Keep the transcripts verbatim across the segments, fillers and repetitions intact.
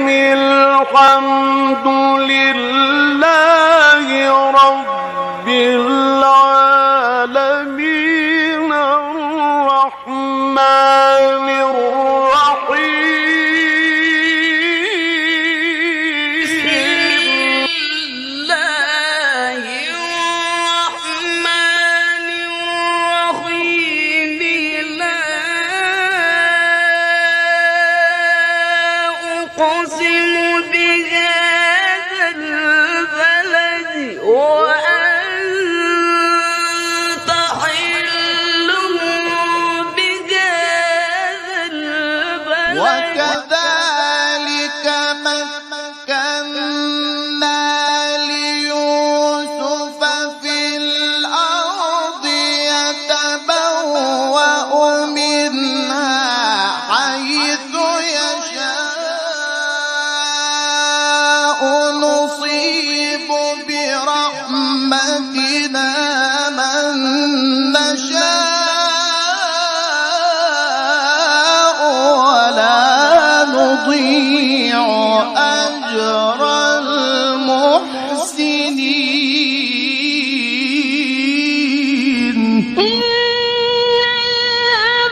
الحمد لله رب العالمين. الرحمن الرحيم. بسم الله الرحمن الرحيم. لا أقسم بهذا البلد وأنت حل بهذا البلد. وكذلك مكنا ليوسف في الأرض يتبوأ منها حيث يشاء. نصيب برحمتنا من نشاء ولا نضيع أجر المحسنين. إن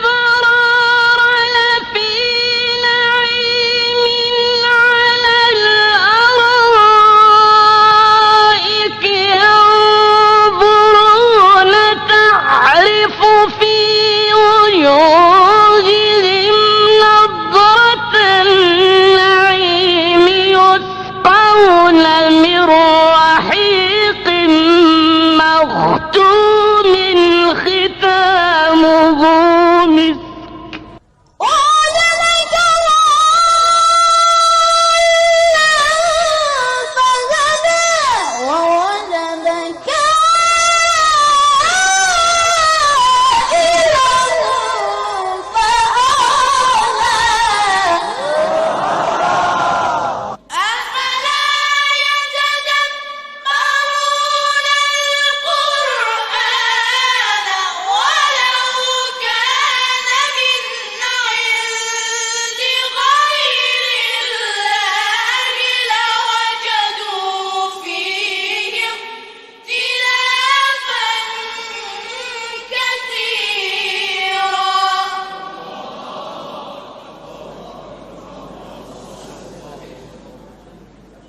الأبرار لفي نعيم على الأرائك ينظرون تعرف في وجوههم نضرة النعيم يسقون من رحيق مختوم ختامه مسك. أفلا يتدبرون القرآن ولو كان من عند غير الله لوجدوا فيه اختلافا كثيرا.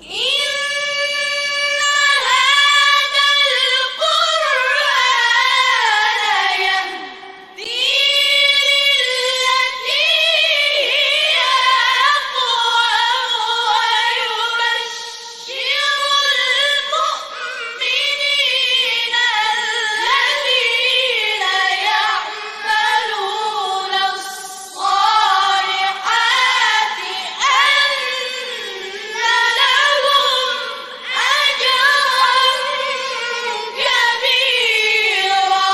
إن هذا القرآن يهدي للتي هي أقوم ويبشر المؤمنين الذين يعملون الصالحات أن لهم أجرا كبيرا.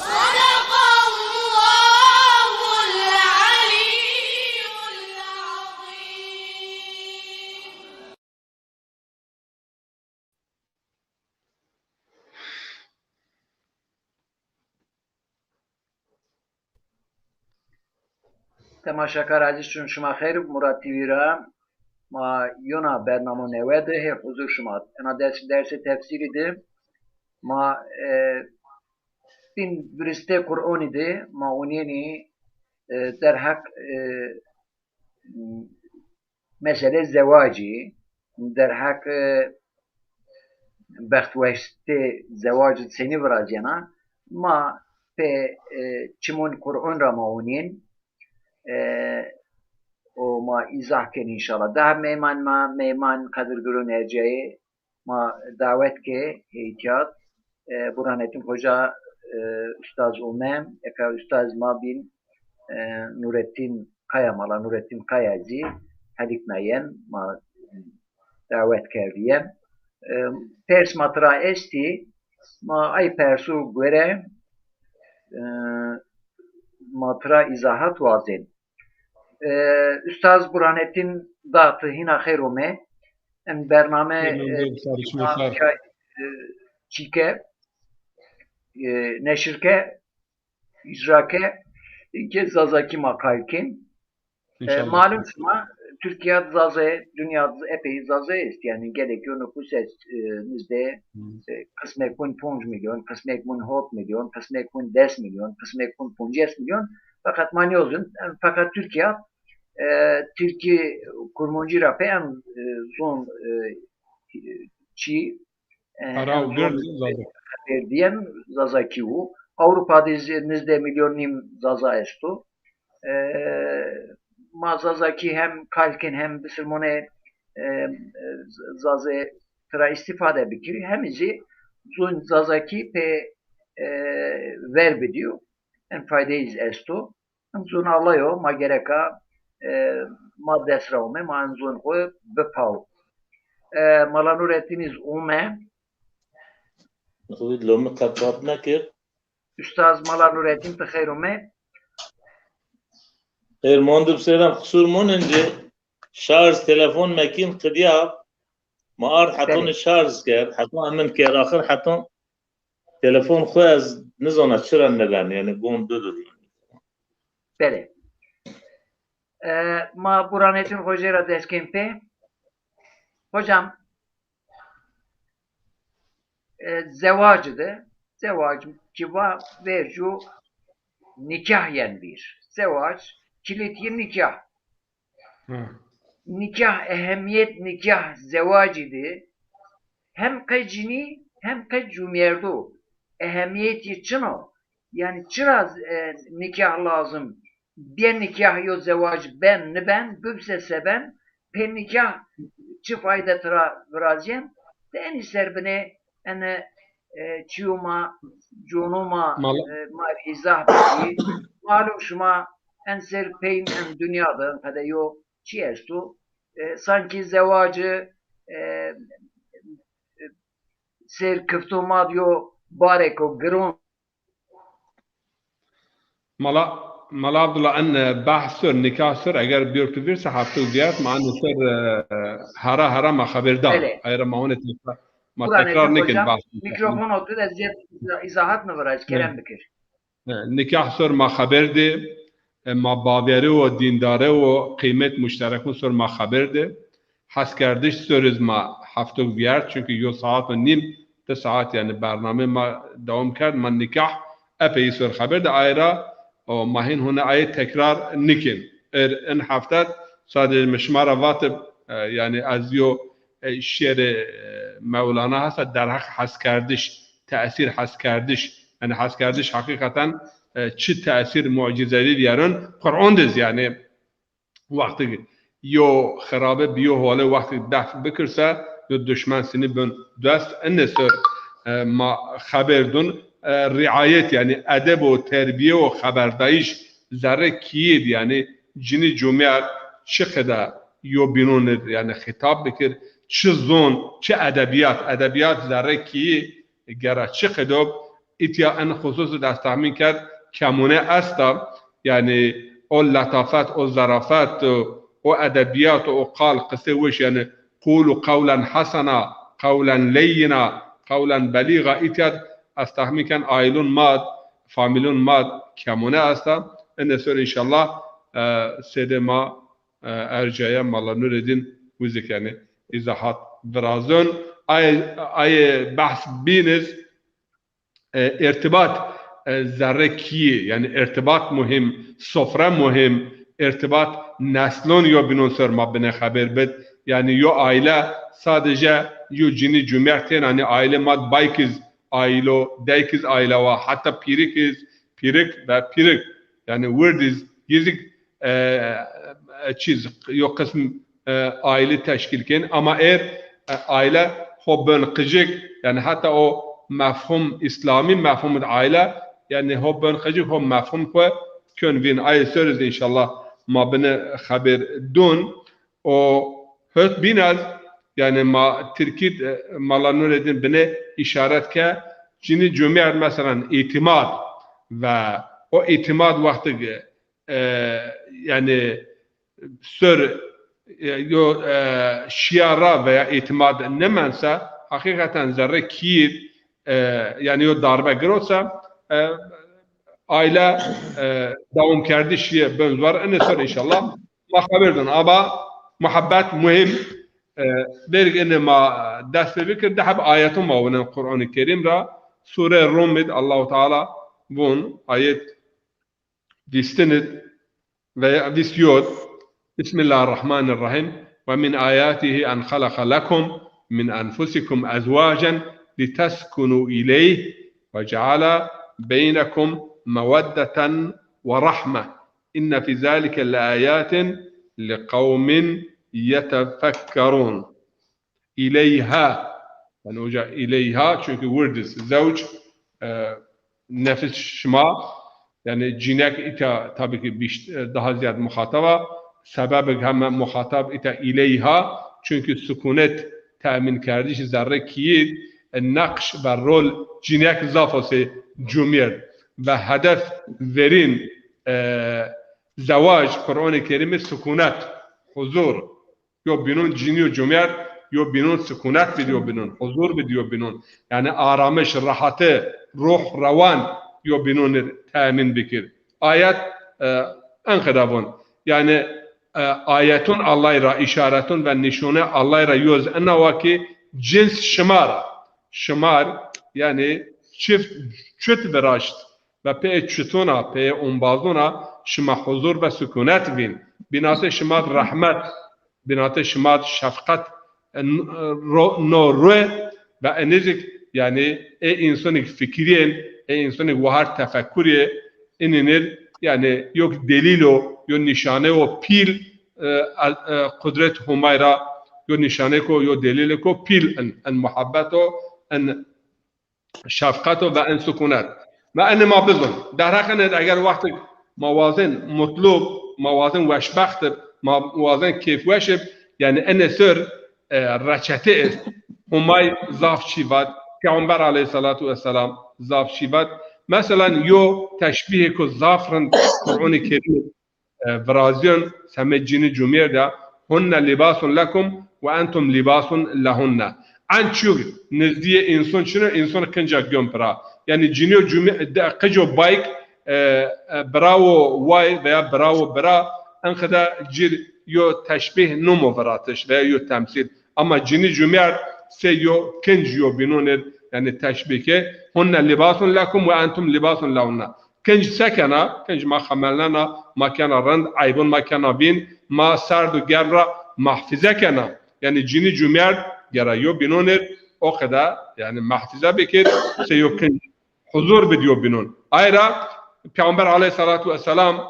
صدق الله العلي العظيم. Temaşakar ezîz, çûn şima xeyr, Murat T V ra ma yona bernamo newe de hê huzur şima. Ena ders, dersê tefsîrî de ma, e, bîn viristê Qur'onî de ma onîyenî, e, derheq, e, meselê zewacî, derheq, e, bextweştê zewacî senî virazîyena, ma pê, e, çimon Qur'on ra ma onîyên, e, û ma îzah kenî înşallah. Daha meyman ma, meyman qedirgiron ercayê, ma dawet ke heytîyat, e, Burhanettin Xoca, e, ustaz ome, eka ustaz ma bîn, e, Nurettin Kaya, Mala Nurettin Kaya zî heliknayen, ma dawet kerdîyen. E, pers ma tira estî, ma ay persu gore, e, ma tira îzahat wazên. E, Ustaz Burhanettin da ti hîna xeyr ome. En bername, e, çîke, e, neşir ke. îcra ke, ke Zazakî ma qayl kên. E, malum şima, Tirkîya Zaze, dinya epey Zaze est. Yanî gelek yo nufus est, e, nizdê, e, qismek bun ponc milyon, qismek bun hot milyon, qismek bun des milyon, qismek bun poncês milyon. Feqet ma nêozin, e, feqet Tirkîya, e, Tirkî kurmancî ra pê en, e, zon, e, çî, e, Ara en û zon gird Zaza. Xeber dîyen Zazakî û. Ewropa de zî nizdê milyon nîm Zaza esto. E, ma Zazakî hem qayl kên hem bisilmonê, e, e, Zazê tira îstîfade bikirî, hem zî zon Zazakî pê, e, ver bidîyo. En faydeyî zî esto. Em zon Alla yo, ma gereka, e, ma dest ra ome, ma en zon xo bipaw. E, Mala Nurettin iz ome. Xwî lomi qet vat nekir. Ustaz Mala Nurettin, ti xeyr ome. Xeyr, mondim seyran, qisur mon inci. Şarj telefon mekin qidiya. Ma ard heton şarj kerd, heton emin kerd, axir heton telefon xo ez nizona çira niden, yanî gon bidur. Belê. E, ma Burhanettin Hoca ra dest kên pê. Hocam, e, zewac de, zewac ki va vercu nikah yen bir. Zewac, kilit yi nikah. Nikah, ehemiyet nikah, zewacî de hem qe cinî hem qe cumîerdo ehemiyetî çin o. Yanî çira, e, nikah lazim, bê nikah yo zewac ben niben, bibse seben, pê nikah çi fayde tira virazîyen, de enî ser binê ene, e, çîyo ma, cono ma, e, ma îzah bikî. Malum şima en ser peyn en dinya de qede yo çi esto? E, sankî zewaci, e, e, ser kifto ma de yo bareko giron. Mala, Mala Abdullah, en, e, behs ser, nikah ser, eger biyor tu vîr se hefte û vîyert, ma en ser, e, e, hera hera ma xeber da. Belê. Ayra ma hone tekrar, ma tekrar nikin hocam, bahs. Mîkrofon otu de ziyad îza-, îzahat mi viraz, kerem bikir. E, nikah ser ma xeber de, e, ma bavere û dîndare û qîmet muşterekun ser ma xeber de. Heskerdiş ser iz ma heftok vîyert, çunkî yo saat û nîm, di saat yanî bername ma dewam kerd, ma nikah epey ser xeber de ayra, o ma hîn hone ayê tekrar nikin. Er in heftet sadece mi şima ra vatib, e, yanî ez yo, e, şêrê, e, Mewlana hesa derheq heskerdiş, tesîr heskerdiş. Yanî heskerdiş heqîqeten, e, çi tesîr mucîzevî vîyerin Qur'on diz yanî. Wextig yo xirabe bi yo hole wextig def bikirse, yo duşmen sinî bin dest. Ine ser, e, ma xeber dun, e, riayet yanî edeb û terbiye û xeberdayîş zerre kîyê di yanî cinî cumîyerd çi qede yo bînon id yanî xîtab bikir, çi zon, çi edebîyat, edebîyat zerre kîyî gera çi qedo, îtya en xusus id ez texmîn kerd kemûne esta, yanî o letafet, o zerafet, o edebîyat, o qal, qisê weş, yanî qûlû qewlen hesena, qewlen leyyina, qewlen belîga, îtya ez texmîn ken aîlûn ma d, famîlûn ma d kemûne esta. Ine ser înşallah, e, sêdê ma e, ercaya Mala Nureddîn Wizik, yanî îzahat virazon. Ayê, ayê behs bîn iz, e, îrtibat, e, zerre kîyî, yanî îrtibat muhîm, sofre muhîm, îrtibat neslon yo bînon ser ma binê xeber bid. Yanî yo aîle sadece yo cinî cumîyerd tên, yanî aîle ma d bayk iz aîlo, dayk iz aîle wa, heta pîrik iz, pîrik ve pîrik. Yanî wird iz, yi zî, e, e, çîz, yo qism, e, aîle teşkîl kên. Ama êr, e, aîle ho bin qicik, yanî heta o mefhum, îslamî mefhum id aîle, yanî ho bin qicik, ho mefhum xwu kön vîn. Ayê ser iz înşallah ma binê xeber dun. O hot bîn ez, yanî ma tirkî d, e, Mala Nureddîn binê îşaret ke, cinî cumîyerd, meselan, îtîmad ve o îtîmad wextig, e, yanî ser, e, yo, e, şîya ra veya îtîmad nimense, heqîqeten zerre kîyî, e, yanî yo darbe girotse, e, aile, e, dewamkerdişî ben zor. Ene ser înşallah ma xeber dun. Ama muhabbet muhîm, e, verg ene ma dest pê bikir. De heb ayeton ma winen Qur'anê Kerîm ra. Sure Rum id Allahu Teala vun ayet vîstin id veya vîst yod. Bismillahirrahmanirrahim. Ve min ayatihi en halaka lekum min enfusikum ezwacen liteskunu ileyh ve ceala beynekum meweddeten ve rahme. İnne fi zalike leayatin liqawmin yetefekkerun. İleyha. Yani hoca ileyha çünkü wirdiz zewc, e, nefis şima, yani cinek ita tabii ki biş-, e, daha ziyad muhataba. Sebebek heme muhatab ita ileyha çünkü sükunet temin kerdiş zerre kiyid, e, naqş ve rol cinek zaf o se cumyerd ve hedef verin, e, zewac Kur'an-ı Kerim'i sükunet, huzur. Yo bînon cinî yo cumyerd, yo bînon sikunet bid yo bînon, huzur bid yo bînon. Yani aramiş, rahati, ruh, rewan yo bînon temin bikir. Ayet, e, en qeda von. Yani, e, ayeton Allay ra, işareton ve nişone Allay ra yoz ena wa ki cins şima ra. Şimar, yani çift, çut viraşt. Ve pê çutona, pê ombazona şima huzur ve sikunet vîn. Bînate şima rehmet, bînate şima şefqet, e, n-, ro-, no rue ve enizîk, yani, ê însonik fikirîyên, ê însonik wahar tefekkurî, ininir, yani, yok delîl o, yo nîşane o pîl, e, e, qudret Homay ra, yo nîşaneko, yo delîleko pîl en, en muhabbet o, en şefqet o ve en sukunet. Ve enê ma bizon. Derheq enê de eger wextik ma wazên mutlu b, ma wazên weşbext ib, ma wazên kêfweş ib, yani enê ser, e, reçete est. Homay zaf çî vat, Peyxamber aleyhissalatu vesselam zaf çî vat. Meselan, yo teşbîhêko zaf rind Qur'anê Kerîm e, virazîyon semê cinî cumyêrd a, hunne lîbasun lekum ve entum lîbasun lehunne. En çîyo nizdîyê înson çin o, înson kinca giyon pira. Yanî cinîyo cumyê-, de, qico bayk, e, e, birawo way veya birawo bira, en qeda cir yo teşbîh nimo viratiş veya yo temsîl. Ama cinî cumyêrd sey yo kinc yo bînon id, yanî teşbîh ke, hunne lîbasun lekum ve entum lîbasun lehunne. Kinc se kena? Kinc ma xemelnena, ma kena rind, eybon ma kena vîn, ma serd û germ ra mahfize kena. Yanî cinî cumyêrd gera yo bînon id o qeda, yanî mahfize bikir, sey yo kinc huzur bid yo bînon. Ay ra Peyxamber aleyhissalatu vesselam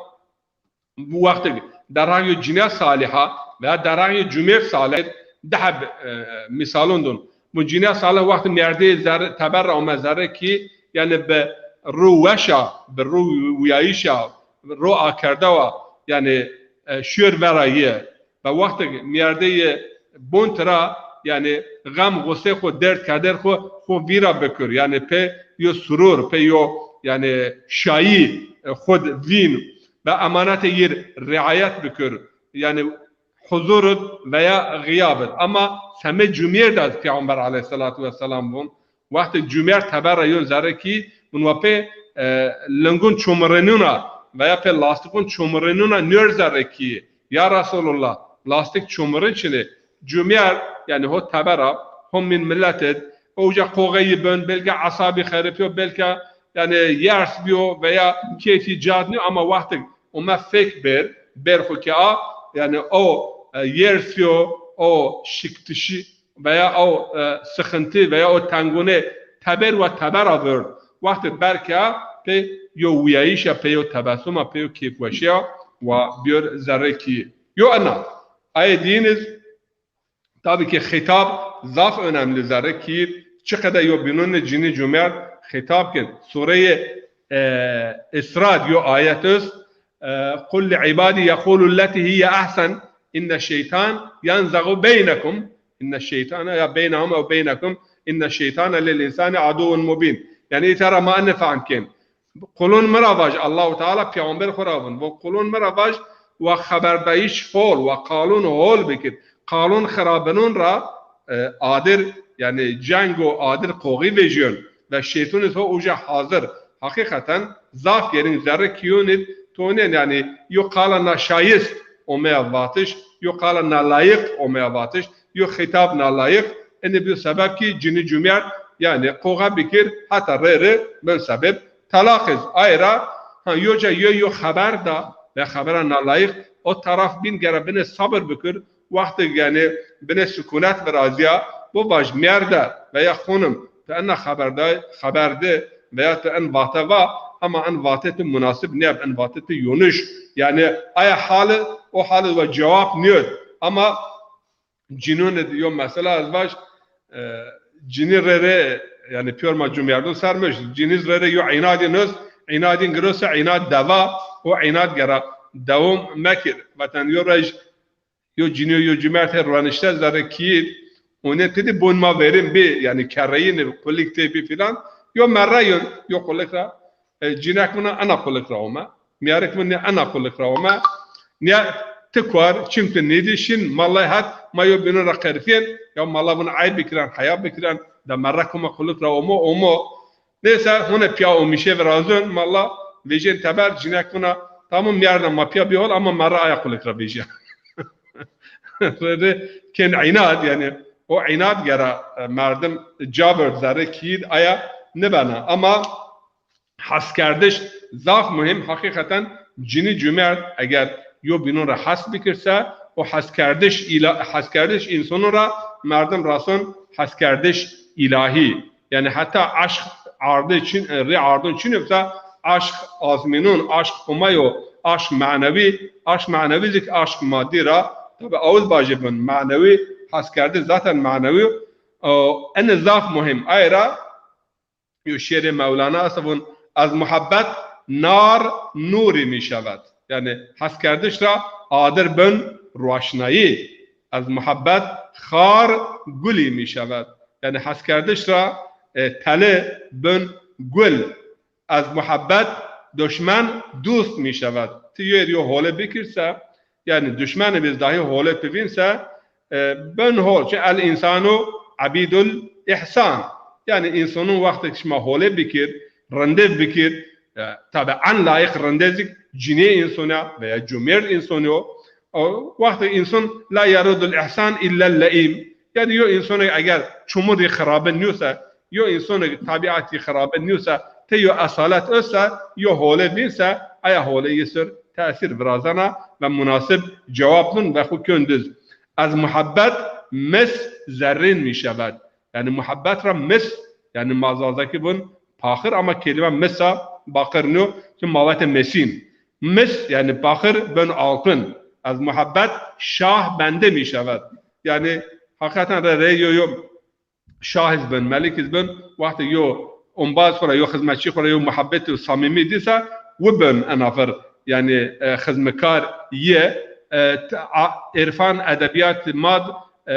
bu wextig derheq yo cinîya salîha veya derheq yo cumyêrd salih di heb, e, mîsalon dun. Bu cinîya salih wextê mîyerdeyê zerre, teber ra ome zerre kî, yanî bi ru weş a, bi ru wîyayîş a, ru akerde wa, yanî, e, şuyor vera yi. Ve wextig mîyerdeyê bon tira, yanî xem, xusê xwu, derd keder xwu, xwu vîra bikir. Yanî pê yo surur, pê yo, yanî şayî, e, xwu d vîn ve emanetê yir riayet bikir. Yanî huzur id veya xîyab id. Ama semê cumyêrd a zî Peyxamber aleyhissalatu vesselam vun. Wextê cumyêrd teber ra yon zerre kî, vun wa pê, e, lingun çomurînûn a veya pê lastikûn çomurînûn a nîyor zerre kî. Ya Resulullah, lastik çomurîn çinê. Cumyêrd, yanî ho teber a, ho mîn milet id, o uca qoxeyî bin, belke esabî xeripîyo, belke, yanî yers bîyo veya keyfî ca d nîyo, ama wextig ome fek bêr, bêr xwu ke a, yanî o, e, yersîyo, o şiktişî veya o, e, sixintî veya o tengûne teber wa teber a verd. Wextê ber ke a, pê yo wîyayîş a, pê yo tebessum a, pê yo kêfweşî ya wa bîyor zerre kî. Yo ena. Ayê dîyin iz, tabii ki xîtab zaf önemli zerre kî, çi qede yo bînûnê cinî cumyêrd xîtab kin. Sureyê, e, Îsra d yo ayet ist, e, "Qul li ibadî yeqûlu lletî hiye ehsen, inne şeytan yenzagu beynekum, inne şeytane ya beynehum ew beynekum, inne şeytane lil insani aduwwun mubîn." Yanî îta ra ma ene fehm kên. Qulûn mi ra vaj, Allahu Teala peyxamber xwu ra vun. Von qulûn mi ra vaj, wa xeberdayîş hol, wa qalûn hol bikir. Qalûn xirabinûn ra, e, adir, yanî ceng û adir qoxî vejîyon. Ve şeytûn iz ho uca hazir. Heqîqeten zaf gerîn zerrê kîyûn id tonên, yanî yo qala naşayist omeya vatiş, yo qala nalayiq omeya vatiş, yo xîtab nalayiq. Enê bîyo sebeb kî cinî cumîyerd, yanî qoxe bikir, heta rê rê bin sebeb telaq iz. Ay ra, ha, yo ca yo, yo xeber da ve xebera nalayiq, o taraf bîn gere binê sabir bikir, wextê, yanî, binê sukûnet virazîya, bo vaj, merde veya xonim, tu ena xeber da, xeber di veya tu en vate va, ama en vate tu munasib nîyeb, en vate tu yoniş. Yanî, aya hali, o hali ve cewab nîyod. Ama cinûn id yo mesela ez vaj, e, cinî rê rê, yanî pîyor ma cumîyerdûn ser miş, cinî rê rê yo înadî nus, înadîn girose înad deva, o înad gera dewom mekir. Veten yo rej, yo cinî yo cumîyerd hê ruenişte zerrê kîyîd, onê ti dî bon ma verîn bî, yanî kerreyîn, qulik tê bî filan, yo merre yon, yo qulik ra, e, cînek vuna ena qulik ra ome. Mîyarik vun nê ena qulik ra ome. Nîya ti kuar, çim ti nêdî, şin mallay het, ma yo bînûn ra qerifîyên, ya malla vun eyb bikiren, heya bikiren, de merre kuma qulik ra omo, omo. Neyse, hone pîya omîşê virazon, malla vejên teber, cînek vuna, tamam mîyarda ma pîya bî hol, ama merre aya qulik ra vejîya. Rê rê kên înad, yanî o înad gera, e, merdim cabir zerrê kîyîd aya nibena. Ama heskerdiş zaf muhîm. Heqîqeten cinî cumerd eger yo bînon ra hes bikir se, o heskerdiş îla-, heskerdiş însonûn ra merdim rason heskerdiş îlahî. Yanî heta eşq ardê çin, rê ardon çin yoksa eşq azmînon, eşq Homay o, eşq manewî, eşq manewî zik eşq madî ra, tabi awuz bajê bin, manewî heskerdiş zaten manewî, o, ene zaf muhîm. Ay ra yo şêrê Mewlana esta vun, "Ez muhebbet nar nûrî mîşewet." Yanî heskerdiş ra adir bin roşnayî. "Ez muhebbet xar gulî mîşewet." Yanî heskerdiş ra, e, teli bin gul. "Ez muhebbet duşmen dûst mîşewet." Ti yo êr yo hole bikir se, yanî duşmenê biz dahî hole pivîn se, e, bin hol. Çi el însanu ebîdul îhsan. Yanî însonûn wextê ki şima hole bikir, rindê bikir, e, tabi en layiq rindê zik cinê însonî ya veya cumêrd însonî yo. O wextê înson la yerudul îhsan îllel leîm. Yanî yo însonê eger çumur rî xirabe nîyo se, yo însonê tabîetî xirabe nîyo se, tê yo esalet o se, yo hole vîn se, aya hole yi ser tesîr virazena ve munasib cewab dun ve xwu kön diz. "Ez muhebbet mis zerrîn mîşewet." Yanî muhebbet ra mis, yanî ma zazakî vun paxir ama kelîme mis a baqir nîyo, çi ma vatê mesîn. Mis, yanî paxir bin altın. "Ez muhebbet şah bende mîşewet." Yanî heqîqeten rê rê yo yo şah iz bin, melik iz bin, wextê yo ombaz xwu ra, yo xizmetçî xwu ra yo muhebbetî samîmî dî se, wi bin ena vir, yanî, e, xizmekar yi, e, t-, a, îrfan edebîyat mad, e,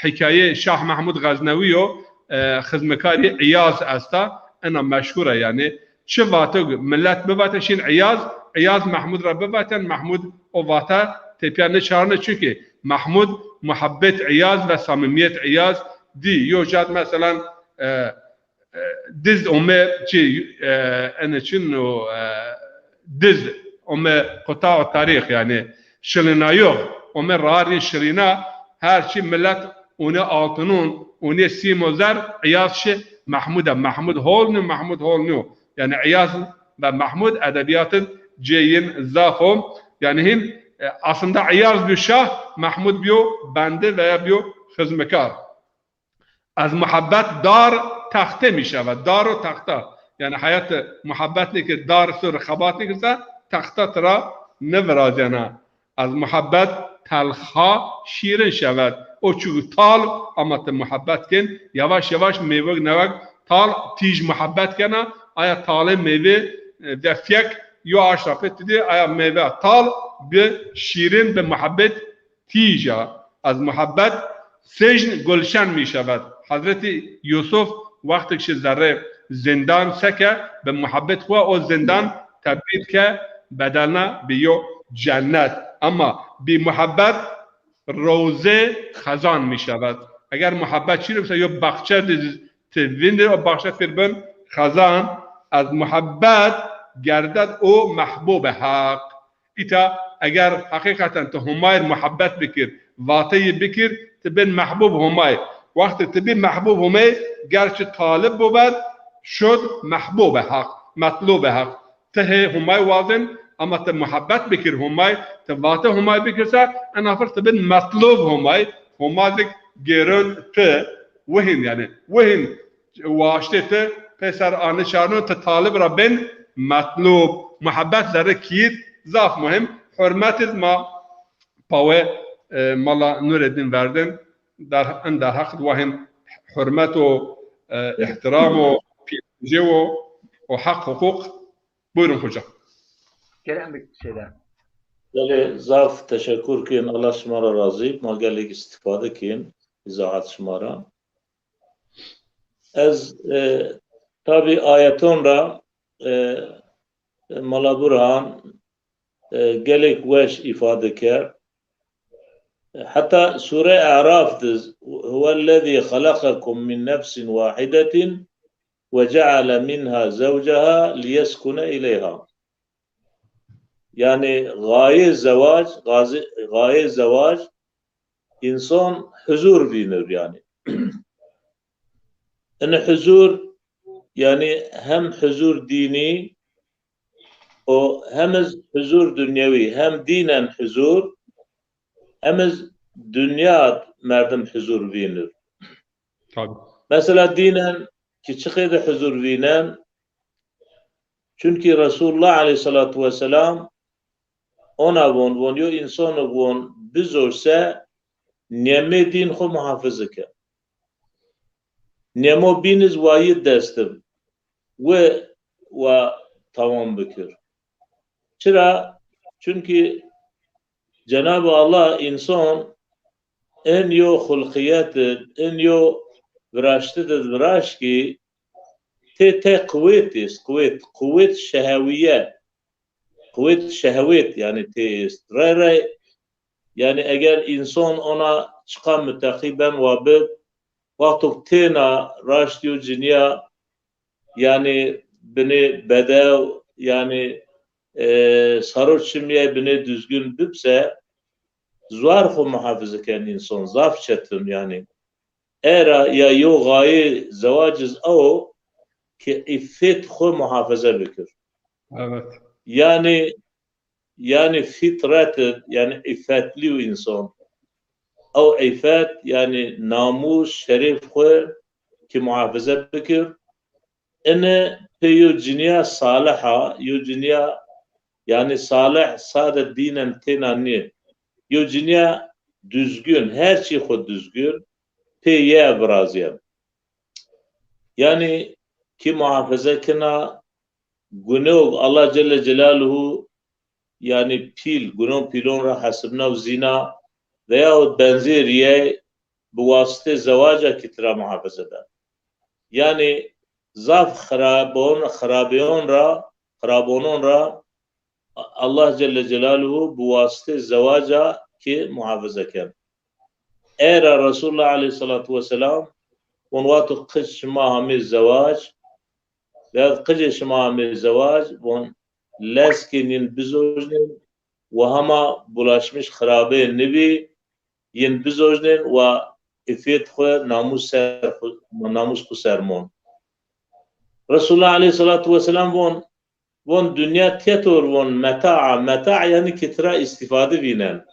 hîkayê Şah Mehmud Xeznewî yo, e, xizmekarî Îyaz esta, ena meşhur a yanî. Çi vato millet bivate şin Îyaz, Îyaz Mehmud ra bivaten, Mehmud o vate tepîya nêçarne, çunkî Mehmud muhebbet Îyaz ve samîmîyet Îyaz dî. Yo cad meselan, e, e, diz ome çi, e, ene çin o, e, diz ome qutau tarîx, yanî şilînayox, ome rarî şilîna, her çi millet ûnê altınûn, ûnê sîmo zer, Îyaz şi Mehmud a, Mehmud hol nîyo, Mehmud hol nîyo. Yanî Îyaz ve Mehmud edebîyatid cê yin zaf o. Yanî hîn, e, aslında Îyaz bîyo şah, Mehmud bîyo bende veya bîyo xizmekar. "Ez muhebbet dar texte mîşewet." Dar o texta. Yanî heyat muhebbet nêkir, dar sor xebat nêkir se, texta tira nêvirazena. "Ez muhebbet telxa şîrin şewet." O çugu tal, ama ti muhebbet kên, yavaş yavaş mêveg neweg tal, tîj muhebbet kena, aya talê mêve, e, vefyek yo aşta pê ti dî, aya mêve tal bi şîrin, bi muhebbet tîj a. "Ez muhebbet sicn gulşen mîşewet." Hezretî Yusuf wextêk şi zerrê zîndan seke, bi muhebbet xwu o zîndan tebdîl ke, bedelna bi yo cennet. Ama bî muhebbet rewzê xezan mîşewet. Eger muhebbet çî nîyo, mesela yo baxçe di ti vîndî, o baxçe pêr bin xezan, Ez muhebbet gerded o mehbubê Heq. Îta eger heqîqeten ti Homay muhebbet bikir, vateyî bikir, ti bin mehbub Homay. Wextê ti bî mehbub Homay, gerçi talib bubed, şud mehbubê Heq, metlubê Heq. Ti hê Homay wazin, ama ti muhebbet bikir Homay, ti vate Homay bikir se, ena fir ti bin metlub Homay, Homa zik gêron ti, wihîn yanî, wihîn waştê ti pêser anişarno, ti talib ra bên metlub. Muhebbet zerrê kîyîd zaf muhîm. Hurmetî ma pawe, e, Mala Nureddin verdin. Der, in derheq di wahîn hurmet o, e, îhtiram o, pîlnîjê o, o heq huqûq. Buyurun hocam. Kerem bir şeyler. Belê, zaf teşekkür kên. Allah şima ra razî. Ma gelek îstîfade kên. Îzahat şima ra. Ez, e, tabî ayeton ra, e, Mala Burhan, e, gelek weş îfade kerd. Heta Sûre E'raf de, "Huvellezî xeleqekum min nefsin wahidetin ve ceale minha zewceha liyeskune ileyha." Yanî gayê zewac, gazi-, gayê zewac însan huzur vînir yanî. Ini huzur, yanî hem huzur dînî û hem iz huzur dinyewî, hem dînen huzur, hem iz dinya merdim huzur vînir. Tabii. Mesela dînen ki çi qeyde huzur vînen? Çunkî Resulullah aleyhissalatu vesselam ona von, von yo însonik von bizoj se nîyemê dîn xwu muhafize ke. Nîyemo bîn iz wa yi dest ib, wi wa tamam bikir. Çira? Çunkî Cenab-ı Allah înson in yo xulqiyet id, in yo viraştid id viraşt kî tê tey quwêt est, quwêt, quwêt şehewiye, quwêt şehwêt yanî tê est. Rey rey yanî eger înson ona çiqa muteqî ben wa bid, wexto têna raşt yo cinîya yanî binê bedew, yanî, e, saro çimîye binê duzgin bib se, zuar xwu muhafize ken înson, zaf çetin yanî. Era ya yo gayê zewac iz ew o ki îffet xwu muhafize bikir. Evet. Yanî, yanî fîtret id, yanî îffetlî yo înson. Ew îffet, yanî namûs, şeref xwu ki muhafize bikir. Ini pê yo cinîya salih a, yo cinîya, yanî salih sade dînen têna nî. Yo cinîya duzgin, her çî xwu duzgin, pê ye virazîyen. Yanî ki muhafize kina, gunewg Allah Celle Celaluhu, yanî pîl, gunew pîlon ra hesibnaw zîna veyahut benzêr yey, bi wasitê zewaca ki tira muhafize ben. Yanî zaf xirabon, xirabeyon ra, xirabonon ra Allah Celle Celaluhu bi wasitê zewaca ki muhafize ken. Era Resulullah aleyhissalatu vesselam von, wexto qic şima amê zewac, veya qicê şima amê zewac, von lez kên yin bizojnên, wa hema bulaşmiş xirabe nibî, yin bizojnên wa îffet xwu, namûs ser xwu, namûs xwu ser mon. Resulullah aleyhissalatu vesselam von, von dinya têtor von meta a, meta yanî ki tira îstîfade vînen.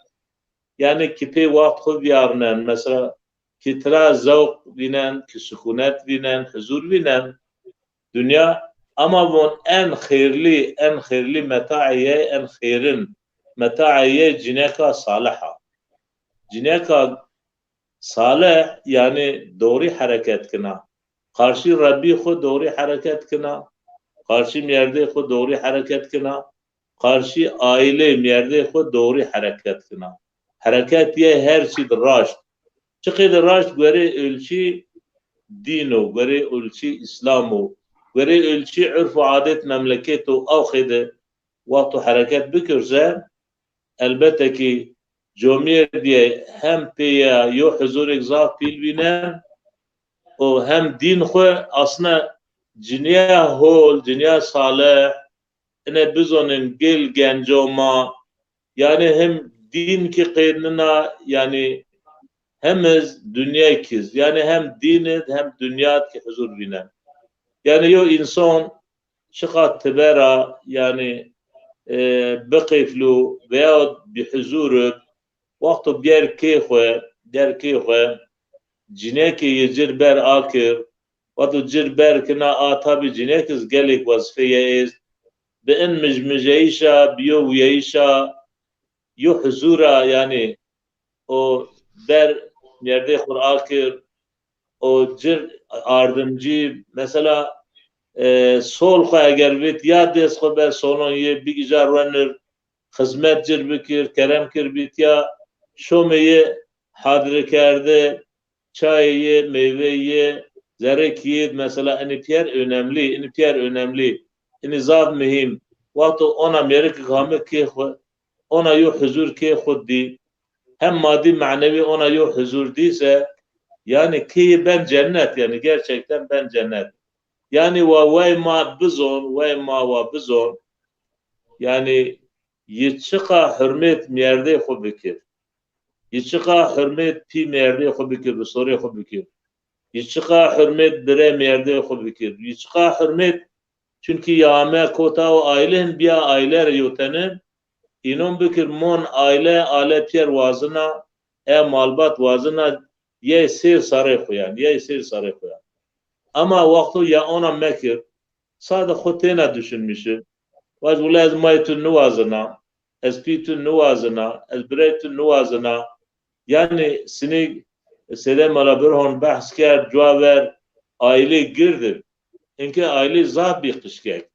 Yanî ki pê waxt xwu vîyarnen, mesela ki tira zewq vînen, ki sukunet vînen, huzur vînen. Dinya, ama von en xêrlî, en xêrlî metaê yey, en xêrin metaê yey cineka salih a. Cineka salih, yanî doğrî hereket kina. Qarşî Rebbî xwu doğrî hereket kina. Qarşî mîyerdê xwu doğrî hereket kina. Qarşî aîlê mîyerdê xwu doğrî hereket kina. Hereket yey her çî di raşt. Çiqê di raşt guerê ölçî dîn o, guerê ölçî Îslam o, guerê ölçî urf û adet memleket o, aw qeyde wexto hereket bikir se, elbette ki comîyê dîye hem pê ya yo huzurêk zaf pîl vînen û hem dîn xwu asne cinîya hol, cinîya salih, ine bizonên gil genco ma, yanî hem dîn kî qêdnina, yanî hem iz dinya kî iz, yanî hem dîn id hem dinya id kî huzur vînen. Yanî yo însan çiqa tibe ra, yanî, e, biqeflu veya bihuzur ib, wexto bîyer kê xwu, bîyer kê xwu, cinekê yi cir ber akir, wexto cir ber kina a tabî cinek iz gelêk wezîfeyê est. Bi in mijmijeyîşa, bi yo wîyeyîşa, yo huzura, yanî o ber merdê xwu akir, o cir ardimcî, mesela, e, sol xwu eger vit, ya dest xwu ber solon yê bigîja ruenir, xizmet cir bikir, kerem kir bîtya, şomê yê hadre kerde, çayê yê, meyveyê yê, zerrê kî yê, mesela, enî pîyer önemlî, enî pîyer önemlî, enî zaf muhîm. Wexto ona mêrik game kê xwu, ona yo huzur kê xwu dî, hem madî manewî ona yo huzur dî se, yanî kê yi ben cennet, yanî gerçekten ben cennet. Yanî wa wey ma bizon, wey ma wa bizon, yanî yi çiqa hurmêt merdê xwu bikir. Yi çiqa hurmêt pî merdê xwu bikir, bi sorê xwu bikir. Yi çiqa hurmêt bire merdê xwu bikir. Yi çiqa hurmêt, çunkî ya ame kota o aile hin bîya aile rê yotene, înon bikir mon aile, ale pîyer wazina, e malbat wazina, yey sêr sarê xwu yan, yey sêr sarê xwu yan. Ama wexto ya ona mekir, sade xwu têna düşünmîşi. Vaj, wila ez may tu niwazina, ez pî tu niwazina, ez birey tu niwazina. Yanî sinî Seyde Mela Birhon behs kerd, cuwa ver aile gird ib. Inkê aile zaf bî qişkek.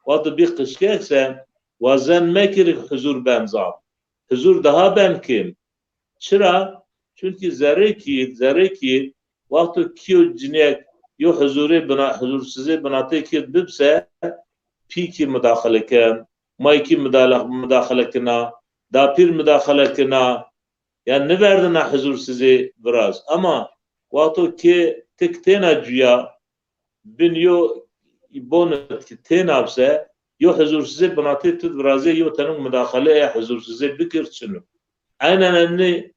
Wexto bî qişkek se, wazen mekir huzur ben zaf. Huzur daha ben kêm. Çira? Çunkî zerrê kî, zerrê kî, wexto kî yo cinîyek yo huzurê bina-, huzursizê binatê kî bib se, pî kî mudaxile ken, may kî mudala-, mudaxile kina, dapîr mudaxile kina, yanî niverdina huzursizê viraz. Ama wexto kê tik têna cuya, bin yo bonit ki têna bise, yo huzursizê binatê tu virazê yo tenung mudaxale ê huzursizê bikir çin o. Aynen enî,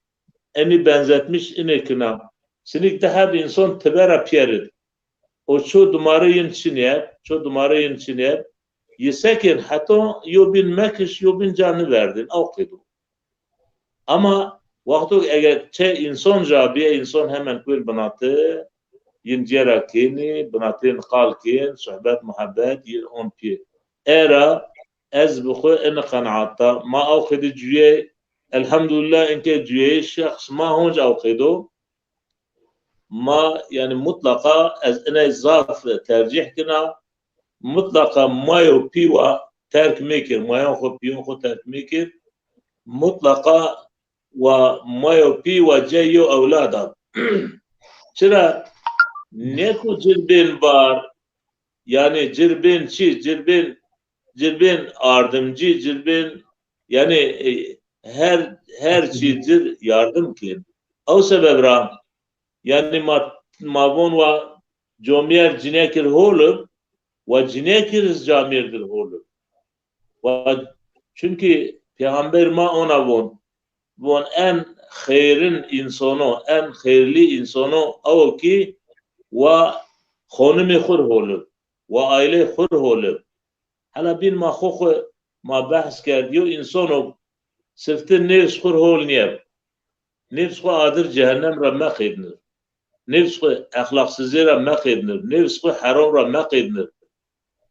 enî benzetmiş inê kina. Sinik di heb însan tibe ra pîyer id. O ço dumare yin çinî eb, ço dumare yin çinî eb. Yi sekên heta yo bin mekiş, yo bin ca niverdin. Ew qeydo. Ama wexto eger çe însan ca bîye, însan hemen kuên binate, yin cêra kênî, binatên qal kên, sohbet, muhebet, yin on pî. Era ez bi xwu ini qenaat da. Ma ew qêdî cuyê, elhamdulillah, inke cuyeyê şexs ma honc ew qêdo. Ma, yanî, mutlaqa ez inay zaf tercîh kina, mutlaqa mayo pî wa terk mekir, mayon xwu, pîyon xwu terk mekir. Mutlaqa wa mayo pî wa cey yo ewlad a. Çira? Nêko cirbên bar, yanî cirbên çi? Cirbên, cirbên ardimcî, cirbên, yanî, e, her, her çî cir yardim kên. Ew sebeb ra, yanî ma, ma von wa comîyer cinekir hol ib, wa cinekir iz camîyer dir hol ib. Wa, çunkî Peyxamber ma ona von, von en xeyrin însono, en xeyrlî însono ew o kî wa xonimê xwu ri hol ib, wa aîleyê xwu ri hol ib. Hela bîn ma xwu xwu ma behs kerd, yo însono sifte nêfs xwu ri hol nîyeb. Nêfs xwu adir cehennem ra meqêdnir. Nêfs xwu exlaqsizî ra meqêdnir. Nêfs xwu heram ra meqêdnir.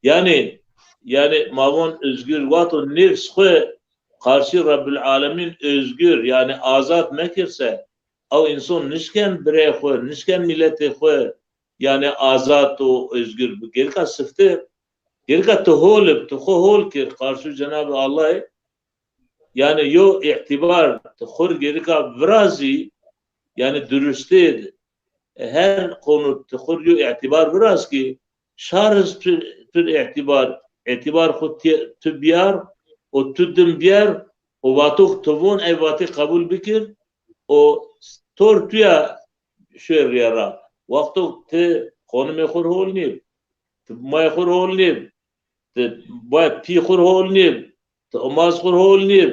Yanî, yanî ma von özgür, wexto nêfs xwu qarşî Rebbul Alemîn özgür, yanî azad mekir se, ew înson nişken birey xwu, nişken mîletê xwu, yanî azad û özgür bi. Gerika sifte, gerika tu hol ib, tu xwu hol kir qarşî Cenabê Allahî, yanî yo îtîbar ti xwu ri gerika virazî, yanî durustê di. E, her konu ti xwu ri yo îtîbar viraz kî şar iz pir, pir îtîbar, îtîbar xwu ti, tu bîyar û tu dim bîyer û vato ki tu von ey vatî qebul bikir û tor tuya şuê rîya ra. Wexto ti xonimê xwu ri hol nîb. ti mayê xwu rê hol nêb, ti bay pî xwu rê hol nêb, ti omaz xwu rê hol nêb,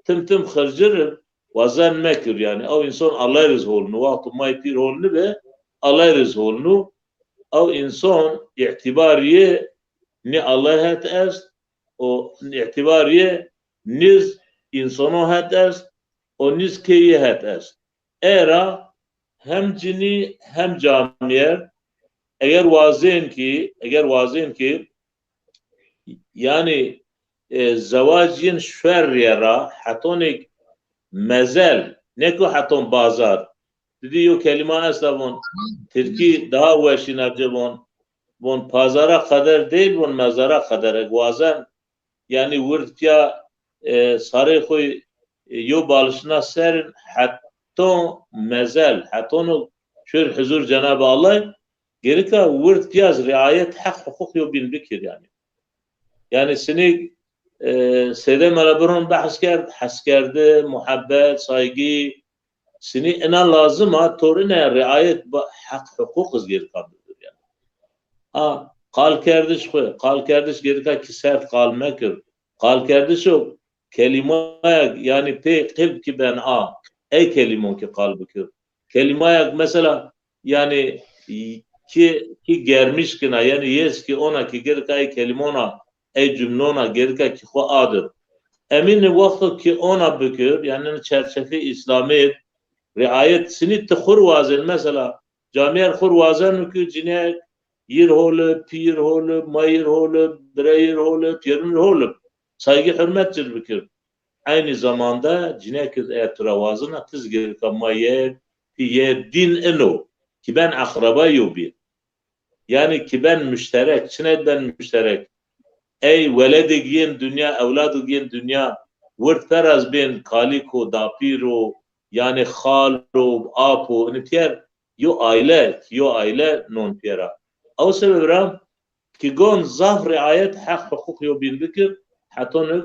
tim tim xircir ib, wazen mekir yanî. Ew însan Allay rê zî hol nû. Wexto mayê pî rê hol nibi, Allay rê zî hol nû. Ew însan îtîbarî yê nî Allay het est û îtîbarî yê nîz însanon het est û nîz keyî het est. Ey ra hem cinî hem camîyer eger wazên kî, eger wazên kî, yanî, e, zewac yin şuer rîye ra hetonêk mezel, nêko heton bazar. Ti dî yo kelîma esta von, tirkî daha weş îna ci von, von pazara qeder değil, von mezara qeder. Eg wazen, yanî wird pîya, e, sarê xwu, e, yo balişna serin heton mezel, hetono şuer huzur Cenab-ı Allah, gerika wird pîya zî riayet heq huquq yo bîn bikir yanî. Yanî sinî, e, Seyde Mela Birhon behs kerd, heskerdi, muhebbet, saygî, sinî înan lazim a, tor îne riayet ba-, heq huquq iz gerika bikir yanî. Ha, qalkerdiş xwu, qalkerdiş gerika kî sert qal mekir. Qalkerdiş o kelîmayek, yanî pê qilb kî ben a, ey kelîmon kî qal bikir. Kelîmayek mesela, yanî ki, ki germiş kina, yanî yêz ki ona ki gerika ey kelîmona, ey cumlona gerika ki xwu adir. Emîn wexto ki ona bikir, yanî çerçevê Îslamî riayet sinî ti xwu rê wazên, mesela, camîyer xwu rê wazeno ki cinîyek yir hol ib, pîyir hol ib, mayir hol ib, bireyir hol ib, pîyerin hol ib. Saygî hurmet cir bikir. Eynî zamanda cinîyek iz eya tu ra wazena, ti zî gerika mayê, pîyê, dîn ino. Ki ben eqreba yo bîn. Yanî ki ben muşterek, çinê ben muşterek. Ey weledêk yên dinya, ewladêk yên dinya, wird peras bên kalîk o, dapîr o, yanî xal o, ap o, inî pîyer yo aîle, yo aîle non pîyer a. Ew sebeb ra ki gon zaf riayet heq huquq yo bîn bikir, hetonik,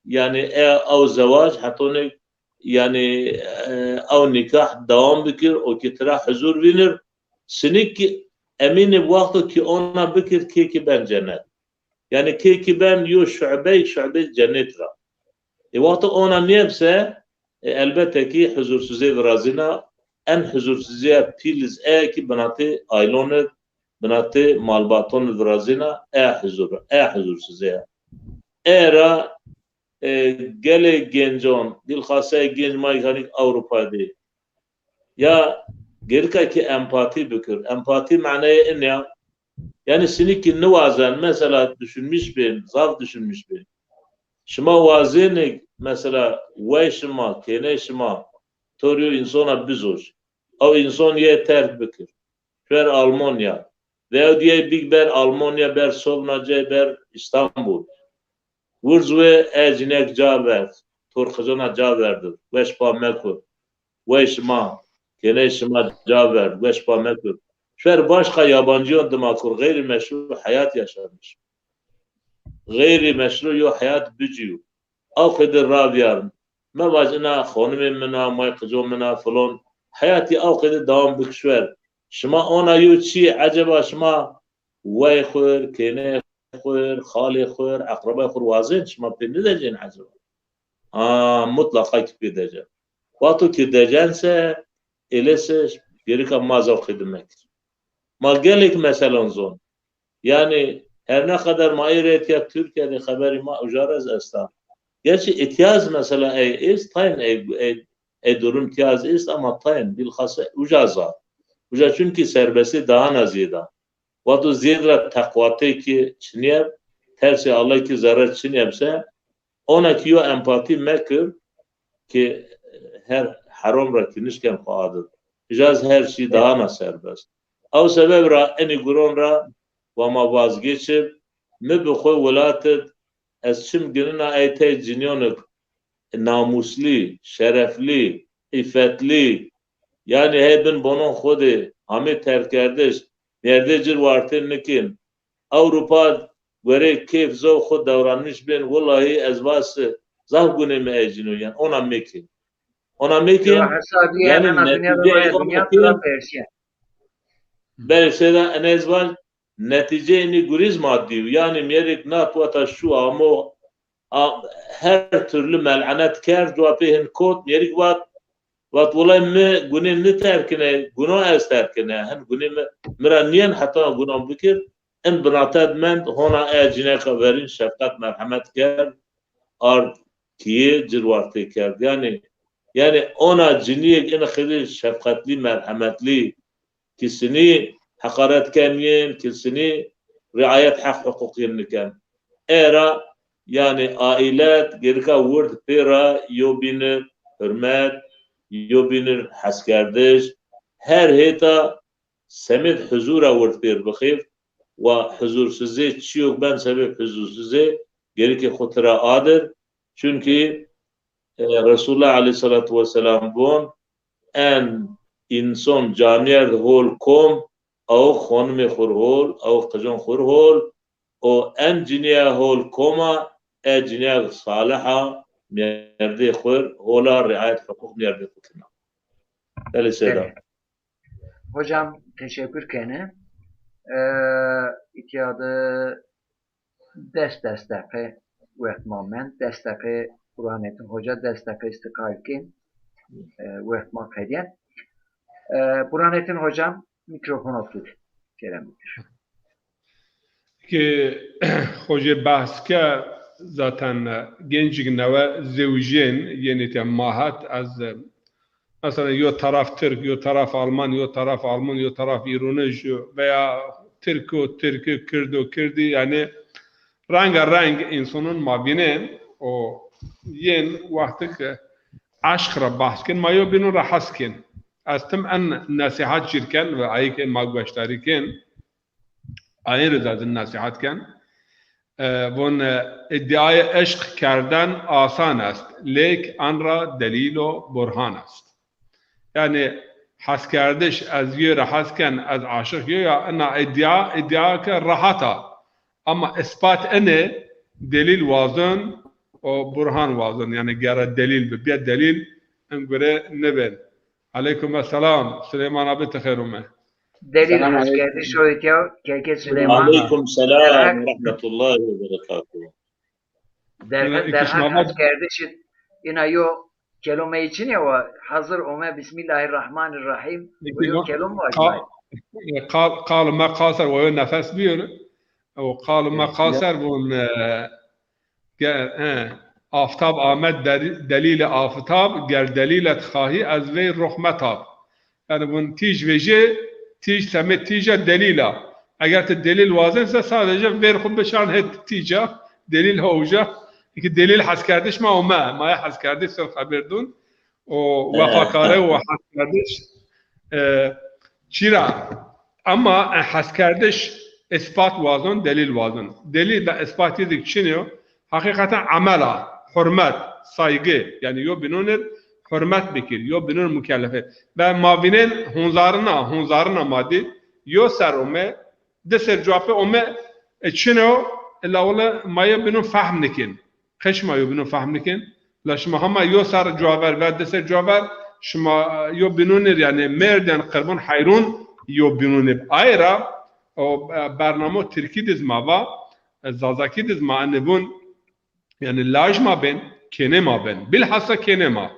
yanî e, ew zewac, hetonik, yanî, e, ew nîkah dewam bikir, o ki tira huzur vînir, sinik ki emînî wexto ki ona bikir kê ki ben cenet. Yanî kê ki ben yo şubey, şubey cennet ra. E, wexto ona nêbse, e, elbette ki huzursuzê virazîna, en huzursuzîya pîl iz e ki binatê aîlon id, binatê malbaton id virazîna, e huzur, e huzursuzîya. E ra, e, gelê gencon, bilxase genc ma hanîk Ewropa de ya gerika ki empatî bikir. Empatî manayê in ya, yanî sinî ki niwazen, mesela düşünmüş bên, zaf düşünmüş bên. Şima wazenêk, mesela wey şima, kêney şima, to rê yo însona bizoj. Ew înson yê terk bikir. Şuer Almanya. Veya diyey bîg ber Almanya, ber Sovna, cey ber Îstanbul. Wurz we e cinîyek ca verd, to rê qicona ca verdir, weş pa mekur. Wey şima, kêney şima ca verd, weş pa mekur. Şuer başqa yabancîyon dima kur, gayrimeşru heyat yaşamış. Gayrimeşru yo heyat bicîyo. Aw qede ravîyarn. Mevaj ina xonimê min a, may qico min a, filon. Heyatî aw qede dewam bik şuer. Şima ona yo çî, eceba şima wey xwir, kêney xwir, xalê xwir, eqrebay xwir wazên, şima pê nidecên eceba? A, mutlaqa ki pê decen. Wexto ki decen se, êlê se gerika ma zaf qede mekir. Ma gelêk meselan zon. Yanî her ne qeder ma ê rê etya Tirkîya de xeberî ma uca ra zî esta. Gerçi îtiyaz mesela ey est, tayn ey, ey, ey durum tiyaz est ama tayn bilxase uca zaf. Uca çunkî serbestî daha na zêd a. Wexto zêd ra teqwatê ki çinîyeb, tersê Allah ki zerre çinîyeb se, ona ki yo empatî mekir ki her herom ra ki nişken xo adir. Îja zî her çî daha na serbest. Ew sebeb ra enî guron ra wa ma vazgeçib, mi bi xo welat id ez çim ginina ey tey cinîyonik namuslî, şereflî, îfetlî, yanî hey bin bonon xo de, hamê terkkerdiş, mêrdê ci rê wartê nikên. Ewropa gorê keyf zewq xo dewranmiş bên, willahî ez va se zaf gunê mi ey cinîyo yen. Ona mekên. Ona mekên, yanî netîceyê ona mekên. Belê seyda enê ez vaj, Netîceyê nî gurîz ma dîw. Yanî mêrik nat weta şu amo, a, her türlü mel'enet kerd, wa pê hin kot, mêrik vat, vat wulay mi gunê nî terkine, guno ez terkine. Hin gunê mi, mi ra nîyen heta guno bikir. In binated mend, hona e cineka verîn şefqet merhemet kerd, ard kîye ci r wartê kerd. Yanî, yanî ona cinîyêk in xeylê şefqetlî, merhemetlî, ki sinî heqaret ken yên, ki sinî riayet heq huquq yên niken. Era, yanî, ailet gerika wird pê ra yobînir hurmet, yobînir heskerdiş, her hêta semêd huzura wird pêr bixêr, wa huzursizê çîyok ben sebeb huzursizê, gerikê xwu tira adir. Çunkî, e, Resulullah aleyhissalatu vesselam von, en înson camîyerd hol kom, aw xonimê xwu r hol, aw qijon xwu r hol, o en cinîya hol koma, e cinîya salih a, mêrdê xwu r hola, riayet huquq mêrdê xwu kena. Belê seyda. Belê. Hocam, teşekkür kene. Ee, îtya de des des deqe wext ma mend. Des deqe Burhanettin Hoca, des deqe îstîqal kên. Ee, wext ma qedyen. Ee, Burhanettin Hocam, mikrofon tu de. Kerem bitir. Ki xocê behs ke zaten, e, gençik newe zewjên, yenî te mahat ez, e, mesela yo taraf Tirk, yo taraf Alman, yo taraf Alman, yo taraf Îronij, yo veya Tirko Tirki, Kirdo Kirdî, yanî renga reng însonon ma vînên û yên wextik eşq ra behs kên, ma yo bînon ra hes kên. Ez tim en nesîhat cîr ken ve ayê ke ma gueştarî kên. Ayin rê zazin nesîhat ken. E, von, e, iddiayê eşq kerden asan est, lêk an ra delîl û burhan est. Yanî heskerdiş, ez yo ra hes ken, ez aşiq yo ya, ina iddia, iddia ke rehat a. Ama ispat ene delîl wazon û burhan wazon. Yanî gere delîl bi, bîya delîl in gure nibên. Aleykum selam. Süleyman abi, ti xêr ome. Delîl heskerdiş o îtya, keke Süleyman. Aleykum selam ve rahmetullahi ve berekatuhu. Derheq, derheq heskerdiş ina yo kelomeyî çin ya wa hazir ome, Bismillahirrahmanirrahim. Ve yo kelom var. Qal, qal, qal me qaser, ve yo nefes bîyor. O qal me qaser bun, e, Ger, he, aftab amed deri-, delîlê aftab, ger delîlet xahî ez vey ruh metab. Yanî vun tîj vejê, tîj semê tîja delîl a. Eger ti delîl wazense sadece vêr xwu bişan het tîja, delîl ha uca. Ki delîl heskerdiş ma ome, ma ya heskerdiş ser xebir dun. O wefakare û heskerdiş, e, çira, ama, e, heskerdiş ispat wazon, delîl wazon. Delîl ve ispat yedik çin yo. Heqîqeten emel a, hurmet, saygı, yanî yo bînon ir hurmet bikir, yo bînon mukellef ir. Ve ma vînên honzarina, honzarina ma dî, yo ser ome, di ser cuape ome, e, çin o, e, la wele ma yo bînon fehm nikin. Qeş ma yo bînon fehm nikin. La şima hema yo ser cuaver ve di ser cuaver, şima, e, yo bînon ir, yanî mêrden qirbon heyron yo bînon ir. Aye ra, o, e, bernamo tirkî diz ma va, e, zazakî diz ma ene vun, yanî laj ma bên, kênê ma bên. Bilhassa kênê ma.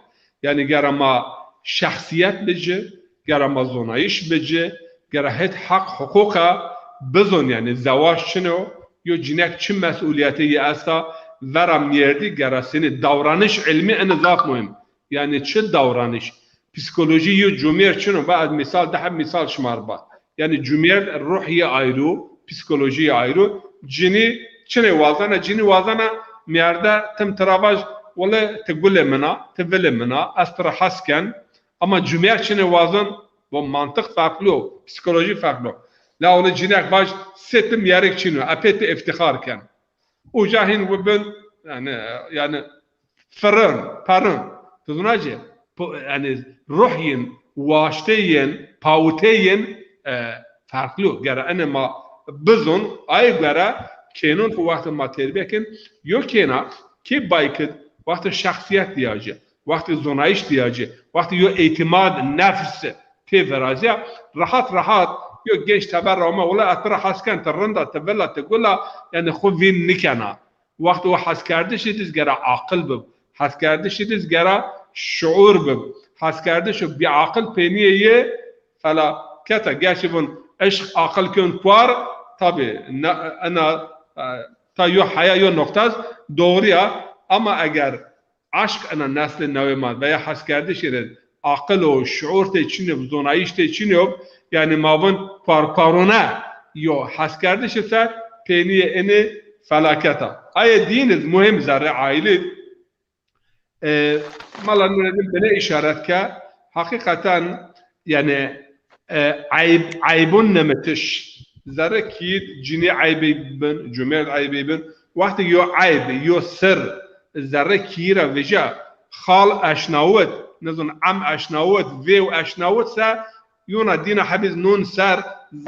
Yanî gera ma şexsîyet bi ci, gera ma zonayîş bi ci, gera het heq huquqa bizon, yanî zewac çin o, yo cinek çi mesûlîyetê yi esta, vera mêrdî gera senî, davranış ilmî ene zaf muhîm. Yanî çi davranış? Psîkolojî yo cumêr çin o, va ez mîsal, di heb mîsal şima r ba. Yanî cumêr ruh yi ayrı, psîkolojî yi ayrı. Cinî çinê wazena, cinî wazena mêrde tim tira vaj, wele ti gulê min a, ti vilê min a, ez tira hes ken. Ama cumêr çinê wazon, bu mantık farklı o, psîkolojî farklı o. La wele cinek vaj, sê ti mêrik çin o, epê ti îftîxar ken. Uca hîn wi bin, yanî, yanî firin, perin. Ti zona ci, po-, yanî ruh yin, waştê yin, pawitê yin, e, farklı o. Gere ene ma bizon, ay gere kênon xwu wextê ma terbiye kin, yo kêna, kê baykid, wextê şexsîyet dîya ci, wextê zonayîş dîya ci, wextê yo îtîmad nefs tê virazîya, rehat rehat yo genç teber ra ome, wela ez ti ra hes ken, ti rind a, ti vil a, ti gul a, yanî xwu vîn nikena. Wextê o heskerdişî de zî gera aqil bib. Heskerdişî de zî gera şuur bib. Heskerdişo bîaqil peynîyê yê felaket a. Gerçî vun eşq aqil kön kuar, tabî, ne, ena, e, ta yo heya yo noqta zî doğru ya. Ama eger eşq ena neslê newê ma veya heskerdişî rê aqil û şuur tê çin yo, zonayîş tê çin yo, yanî ma vun kuarkuarone yo heskerdişî se peynîyê enê felaket a. Ayê dîyin iz muhîm zerrê aîlî. E, Mala Nureddîn bine îşaret ke, heqîqeten, yanî, e, eyb, eybun nemitiş. Zerre kî cinî eybî bin, cumêrd eybî bin. Wextê yo eyb, yo sir, zerre kî ra vije, xal eşnawit, nizun em eşnawit, vêw eşnawit se, yona dîna hebîz nun ser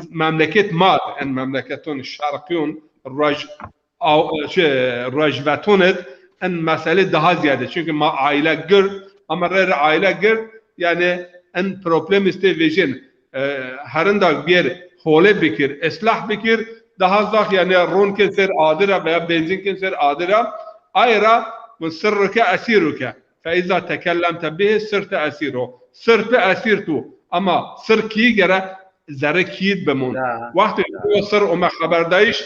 memleket ma, en memleketon şerqîyon, roj, aw-, şey, rojvetonit, en mesele daha ziyade. Çünkü ma aile gird, ama rê rê aile gird, yani en problem istê vejin. E, herinda bir hole bikir, islah bikir, daha zaf yani ron kin ser adir a veya benzin kin ser adir a, ayra bu sirruke esiruke. Fe iza tekellemte bihi sirte esiro. Sir pi esir tu. Ama sir kî gere zerre kî bimon. Ya, wextê ya. O sir ome xeberdayîş,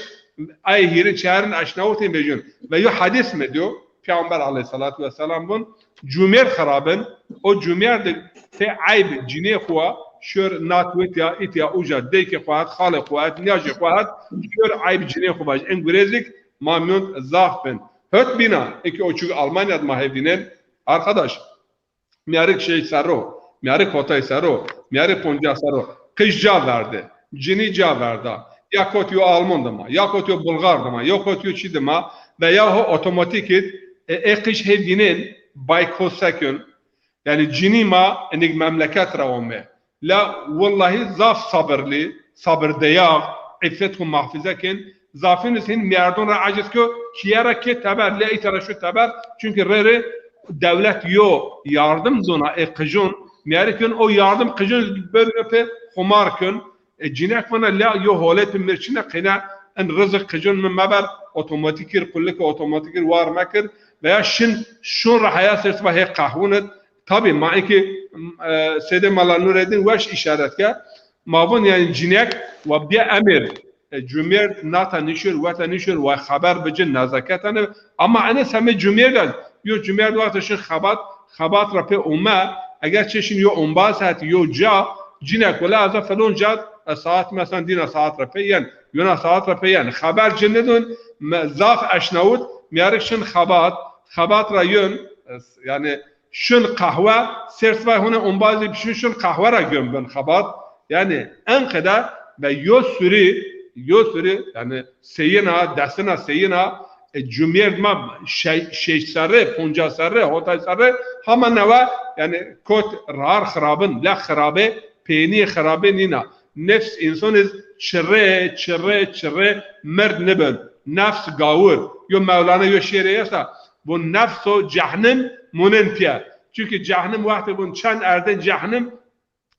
ay hîrin çerin eşnawitên vejin. Ve yo hadis mi diyor? Peygamber aleyhissalatu vesselam bun, cumêrd xirabin, o cumêrd tê eyb cinê xwu, şör nat witya, itya uca, deykê xwu hat, xalê xwu hat, niyajê xwu hat, şör eyb cinê xwu vaj. En gurezîk ma miyond zaf bin. Hot bîna, eki o çuk Almanya ma hevdînen, arkadaş, mîyarik şeş serro, mîyarik hotay serro, mîyarik poncas serro, qij ca verde, cinî ca verda, ya kot yo Alman dima, ya kot yo Bulgar dima, ya kot yo çi dima, veya ho otomatik id, e, e qij hevdînen, baykot sekun. Yanî cinî ma inik memleket ra ome. La wellahî zaf sabirlî, sabirdeyax, îffet xwu muhafize kin. Zafîn iz hin mîyardon ra eciz ko, kîye ra ke teber, la îta ra şu teber. Çünkü rê rê dewlet yo yardım zona ê qijon, mîyarî kön o yardım qijon börüne pê xumar kön. E, cinek vana la yo holet mi mirçine qeyna en rizik qijon mi meber, otomatik kir, kullike otomatik kir, war mekir veya şin şun ra heya ser siba hê qehwunit. Tabî ma eki, e, Seyde Mala Nureddin weş îşaret ke, ma vun yani cinek wa bîye emir, e, cumêrd nata nişir, weta nişir, wa xeber bicin nezaketane. Ama ene semê cumêrd ez, yo cumêrd wextê şin xebat, xebat ra pê ume, eger çeşin yo umbaz het, yo ca, cinek wela ez a felon ca, e, saat mesela dîna saat ra pê yen, yona saat ra pê yen. Xeber ci nidun, me, zaf eşnawit, mîyarik şin xebat, xebat ra yön, e, yani şin qehwe, sêr sibay hone ombazî bişin şin qehwe ra gön bin xebat. Yani en qede ve yo sürü, yo sürü, yani seyina, destina seyina, e, cumêrd ma şey-, şeş serre, poncas serre, hotay serre, hama newe, yani kot rar xirabin, la xirabe, peynî xirabe nîna. Nefs însan iz çirre, çirre, çirre mird nibin. Nefs gawir. Yo Mewlana yo şêrê esta, bu nefso cehnim munin piye. Çünkü cehnim wextê vun çend erdên cehnim,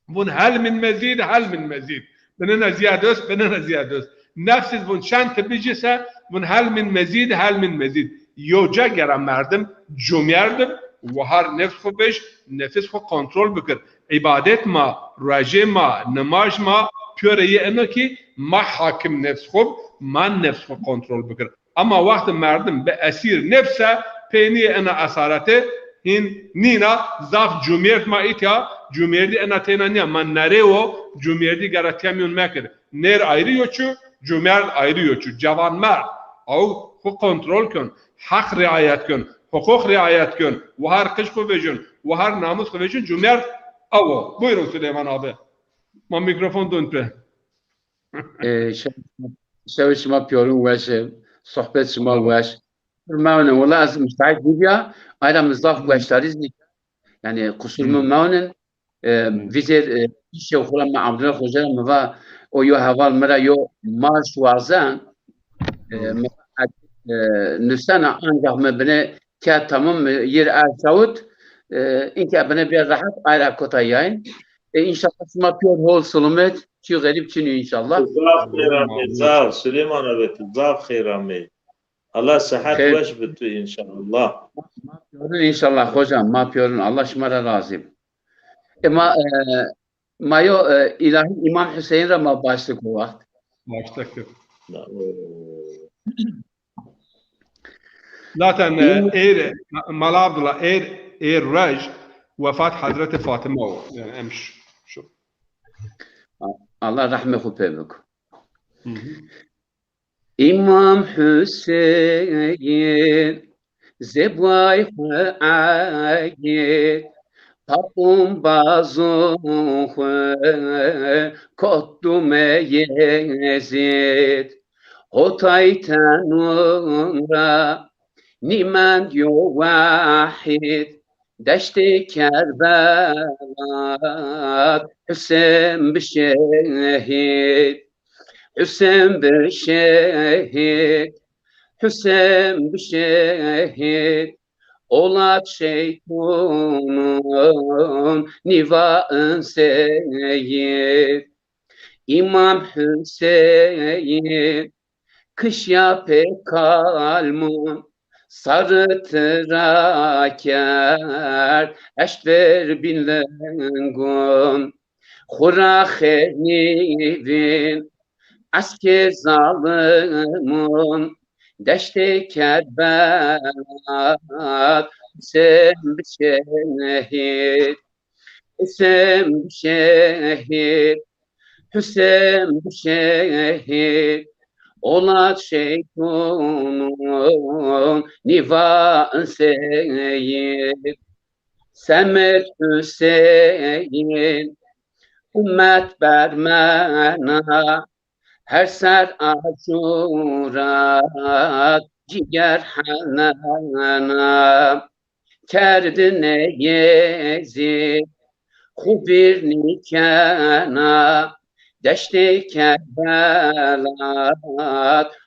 vun hel min mezîd, hel min mezîd. Binine ziyad ost, binine ziyad ost. Nefs iz vun çend ti bicî se, vun hel min mezîd, hel min mezîd. Yo ca gera merdim cumêrd ib, wahar nefs xwu vej, nefis xwu kontrol bikir. Îbadet ma, ruejê ma, nimaj ma, pîyorê yê ino ki ma hakim nefs xwu b, ma nefs xwu kontrol bikir. Ama wextê merdim bi esîr nefs e, peynîyê ena esarete hîn nîna, zaf cumêrd ma îtya, cumêrdî ena teyna nîya, ma nerê wo, cumêrdî gera temyon mekir. Nêr ayrî yo çu, cumêrd ayrî yo çu. Cewanmerd, aw xwu kontrol kön, heq riayet kön, huquq riayet kön, wahar qij xwu vejin, wahar namus xwu vejin, cumêrd aw o. Buyurun Süleyman abi. Ma mikrofon dun tu. E, şew, şewê şima pîyorun weş e, sohbet şima weş. Mewne, wela ez müsait bîbîya, ayra mi zaf weşdarî zî. Yani qusur mi mewnin. E, vîzêr, e, îşê xwu ra mi Abdullah Xoca ra mi va, o yo heval mi ra yo maaş wazen, e, mi, e, nusena, ancak mi bine ke tamam mi yir erşawit, e, inke bine bir rahat ayra kota yayın. E, înşallah şima pîyor hol silamet, çî xerîb çin o înşallah. Zaf xeyr amê, zaf. Süleyman abi, tu zaf xeyr amê. Allah sihet weş bi tu înşallah. Ma pîyorun înşallah hocam, ma pîyorun. Allah şima ra razî. E, ma, e, ma yo, e, îlahî Îmam Hüseyin ra ma başlık o waxt. Başlık. Zaten, e, êr, Mala Abdullah, êr, êr roj wefat Hezretî Fatime o. Yanî em ş-, şu. Allah rehmê xwu pê bik. Hı hı. Îmam Hüseyin zebway xwu egît, papûn bazûn xwu kot dûme Yezîd. Hotay tenûn ra nîmend yo wehîd, deştê Kerbela Husên bi şehîd. Husên bi şehîd, Husên bi şehîd, olat şeytûnûn nîva in seyîd. Îmam Huseyîn kişya pê kalmûn, sarî tira kerd eşt ver bîn lingûn. Xwu ra xêr nîvîn eskê zalimûn, deştê Kerbela Husên bi şehîd. Husên bi şehîd, Husên bi şehîd, olat şeytûnûn nîva in seyîd. Semed Huseyîn umet bermena, her ser Aşûra cîger henena. Kerdine Yezîd xwu vîr nîkena, deştê Kerbela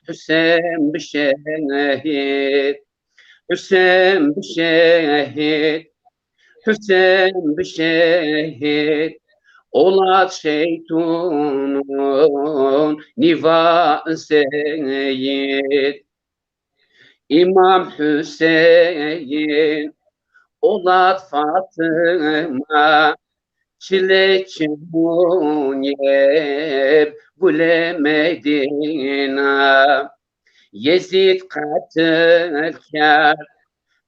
Husên bi şehîd. Husên bi şehîd, Husên bi şehîd, olat şeytûnûn nîva seyîd. Îmam Huseyîn olat Fatima, çilê çimûn yeb gulê Medîna. Yezîd qetil kerd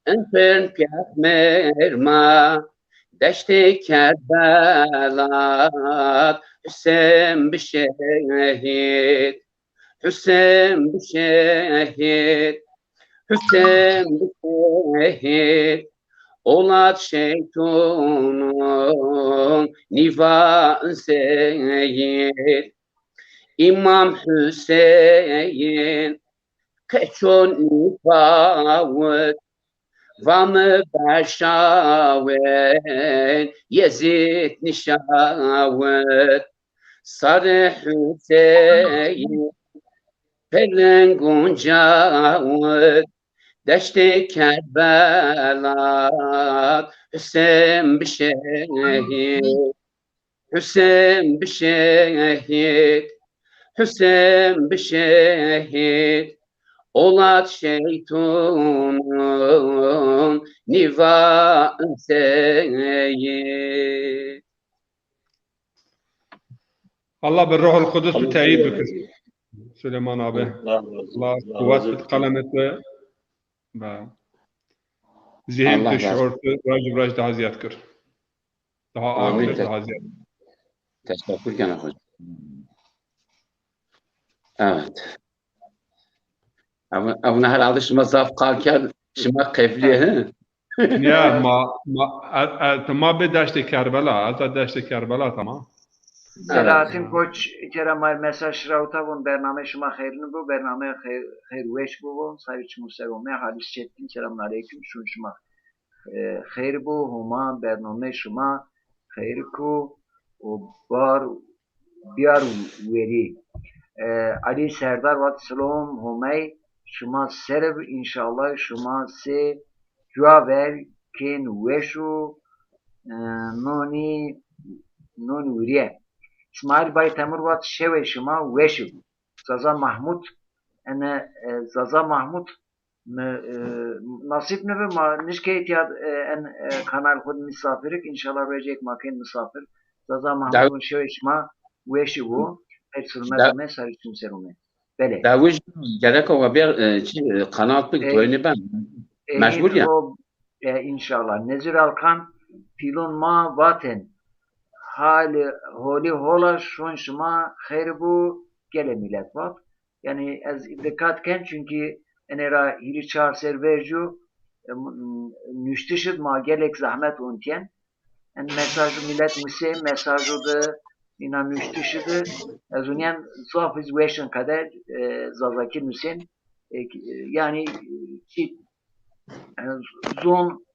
in pirn pêxmêr ma, deştê Kerbela Husên bi şehîd. Husên bi şehîd, Husên bi şehîd, olat şeytûnûn nîva seyîd. Îmam Huseyîn qeçon nîpawit, va mi berşawên Yezîd nîşawit. Sarê Huseyîn pê lingûn cawit, deştê Kerbela Husên bi şehîd. Husên bi şehîd, Husên bi şehîd, olat şeytûnûn nîva seyîd. Allah bi Ruhul Qudus tu teyîd bikir. Süleyman abi. Allah quwet bid qelemê tu. Be. Zîhîn tu, şuur tu, roj bi roj daha zîyad kir. Daha aw kir, daha zîyad. Teşekkür kena hocam. Evet. Ama, ama herhalde şima zaf qal kerd, şima qeflî, he? Ya, ma, ma, e, e, ma bê deştê Kerbela, ez de deştê Kerbela, tamam. Selahattin Koç, kerem, ma mesaj rawta vûn, bername şima xeyrin bo, bername xeyr, xeyr weş bo, sarê çimû ser ome, Halis Çetin, selamun aleyküm, şûn şima, e, xeyr bo, Homa, bername şima xeyr ko, û bar, biyar werî. E, Elî Serdar vat, silom Homey, şima ser bi, înşallah şima sê cuwa ver kên weş û, e, nonî non wiriye. İsmail Bay Temur vat şewê şima weşi bu. Zaza Mahmud, ene, e, Zaza Mahmud mi, e, nasip nibi ma nişkeyt ya, e, en, e, kanal xud misafirik, inşallah rojek ma kên misafir. Zaza Mahmud şewê şima weşi bu. Her surme dame sarı çim serume. Belê. Dawij gereka wa bir, e, çi, e, kanal pik toyni ben. E, mecbur ya. E, inşallah. Nezir Alkan pîlon ma vaten. Hali, holi hola şon şima xeyr bu gele millet vat. Yani ez dikkat ken çünkü ene ra hîrî çar ser vercu, e, m-, nuştişid ma gelek zahmet on ken. En mesajı millet mise, mesajı de ina nuştişi de ez unen zaf iz weşin kader, e, Zazaki nusen, e, yani, e, çi, e, zon,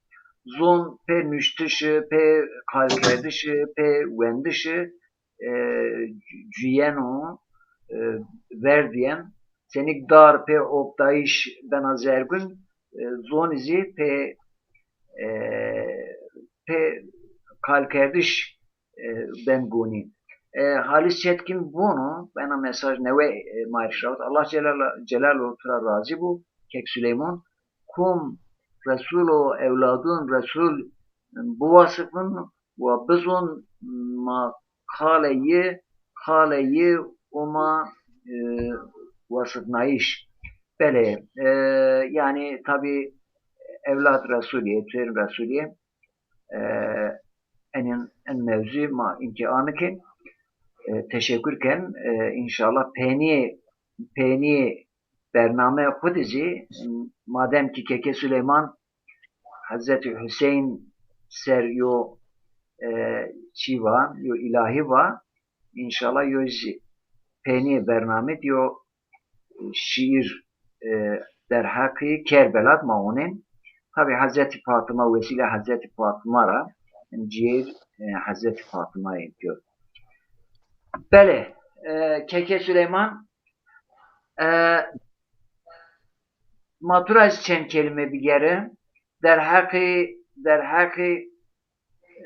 zon pê nuştişi, pê kalkerdişi, pê wendişi, e, cuyeno, e, verdiyen, senik dar pê optayış bena zergun, e, zon izî pê, e, pê kalkerdiş, e, ben gonî. E, Halis Çetkin vono, bena mesaj newe, e, ma rişawt. Allah Celal, Celal o tu ra razî bu, Kek Süleyman. Kom Resul o ewladun Resul biwasifin, wa bizon ma xale yi, xale yi o ma, e, wasifnayış. Belê, e, yani tabi ewlad Resulîye, tûyên Resulîye, e, enin, en mewzû ma înkî anikin. E, teşekkür ken, e, inşallah peynî, peynî bername xwu de zî, madem ki Keke Suleyman Hezretî Huseyn ser yo, e, çî va, yo îlahî va, înşallah yo zî peynî bername de yo şîîr, e, derheqî Kerbela de ma onên. Tabî Hezretî Fatıma, wesîle Hezretî Fatıma ra, cîyêr, e, Hezretî Fatıma yê diyor. Belê, e, Keke Suleyman, e, ma tu ra zî çend kelîme bigere. Derheqî, derheqî,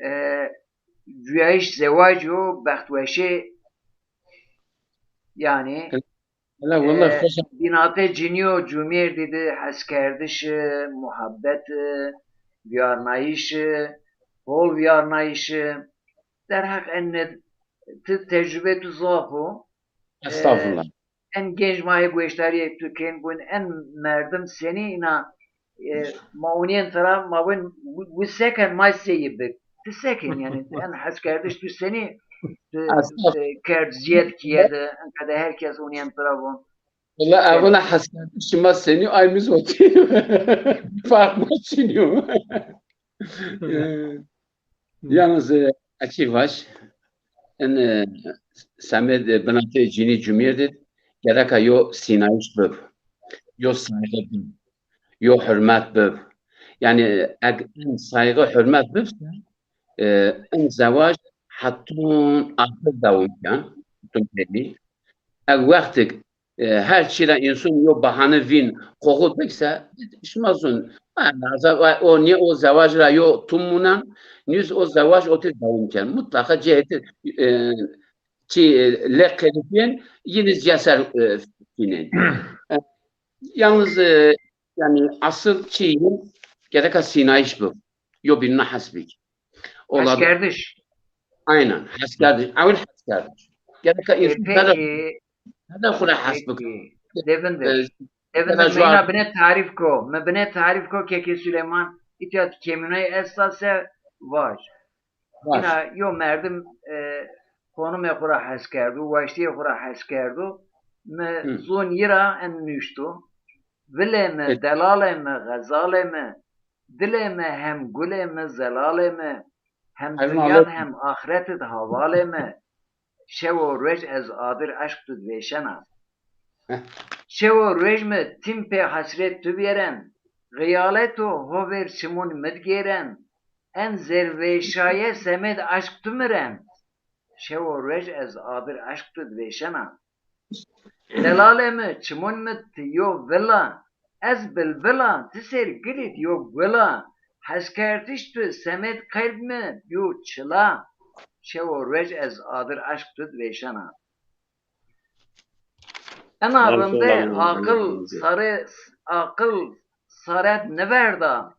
e, cuyayîş zewacî yo, bextweşî, yanî, Ela, wellahî, e, xweş a. Bînate cinî yo cumêrdî de heskerdiş, e, muhebbet, e, vîyarnayîş, e, hol vîyarnayîş, e, derheq enne ti tecrube tu zaf o. E, Estağfurullah. En genc ma hê gueştarîyê tu kên bûn, en merdim senî îna, e, ma onîyen tira, ma wen wi, wi seken, ma seyî bik. Ti seken, yanî en heskerdiş tu senî tu, e, kerd ziyed kîye de, enqede her kes onîyen tira von. Wela, e, wela heskerdiş şima senî ay miz otî. Farq ma çinîyo. E, Yalnız, e, açî vaş, en, e, semed, e, binatê cinî cumêrdî de gereka yo sînayîş bib, yo saygı bib, yo hurmet bib. Yanî, eg en saygı, hurmet bib se, e, en zewaj hetun axir dewam ken, hetun pêrî. Eg wextik e, her çî ra însan yo bahane vîn, qoxo bikse, şima zûn, o nî o zewaj ra yo tum munan, nî zî o zewaj otî dewam ken. Mutlaqa ciheti, e, çî, e, lê qerîbîyen yînî zîya ser, e, fînên. E, yalnız, e, yanî asıl çî yin gereka sînayîş bib. Yo bînuna hes bik. Ola heskerdiş. Aynen, heskerdiş. Ewil heskerdiş. Gereka, e, însan peki, hele xwu ra hes bik. Peki. Devinde. E, devinde, mi îna binê tarîf ko. Mi binê tarîf ko Keke Süleyman. Îtya kemînay esta se vaj. Vaj. Îna yo merdim, e, konumê xwu ra hes kerdo, waştîyê xwu ra hes kerdo. Mi zon yi ra en nuşto. Vilê mi, delalê mi, xezalê mi, dilê mi hem gulê mi, zelalê mi, hem dunyan hem axiret id havalê mi, şew û ruej ez adir eşq tu di vêşena. Şew û ruej mi tim pê hesret tu biyeren, xiyalet û ho ver çimun mi di gêren, en zervêşaye semêd eşq tu mi ren. Şew û ruej ez adir eşq tu di vêşena. Delalê mi, çimun mi ti yo vila, ez bilbila, ti ser gilî di yo gula, heskerdiş tu semêd qelb mi yo çila. şew û ruej ez adir eşq tu di vêşena. Ena rinde aqil sare, aqil saret niverda.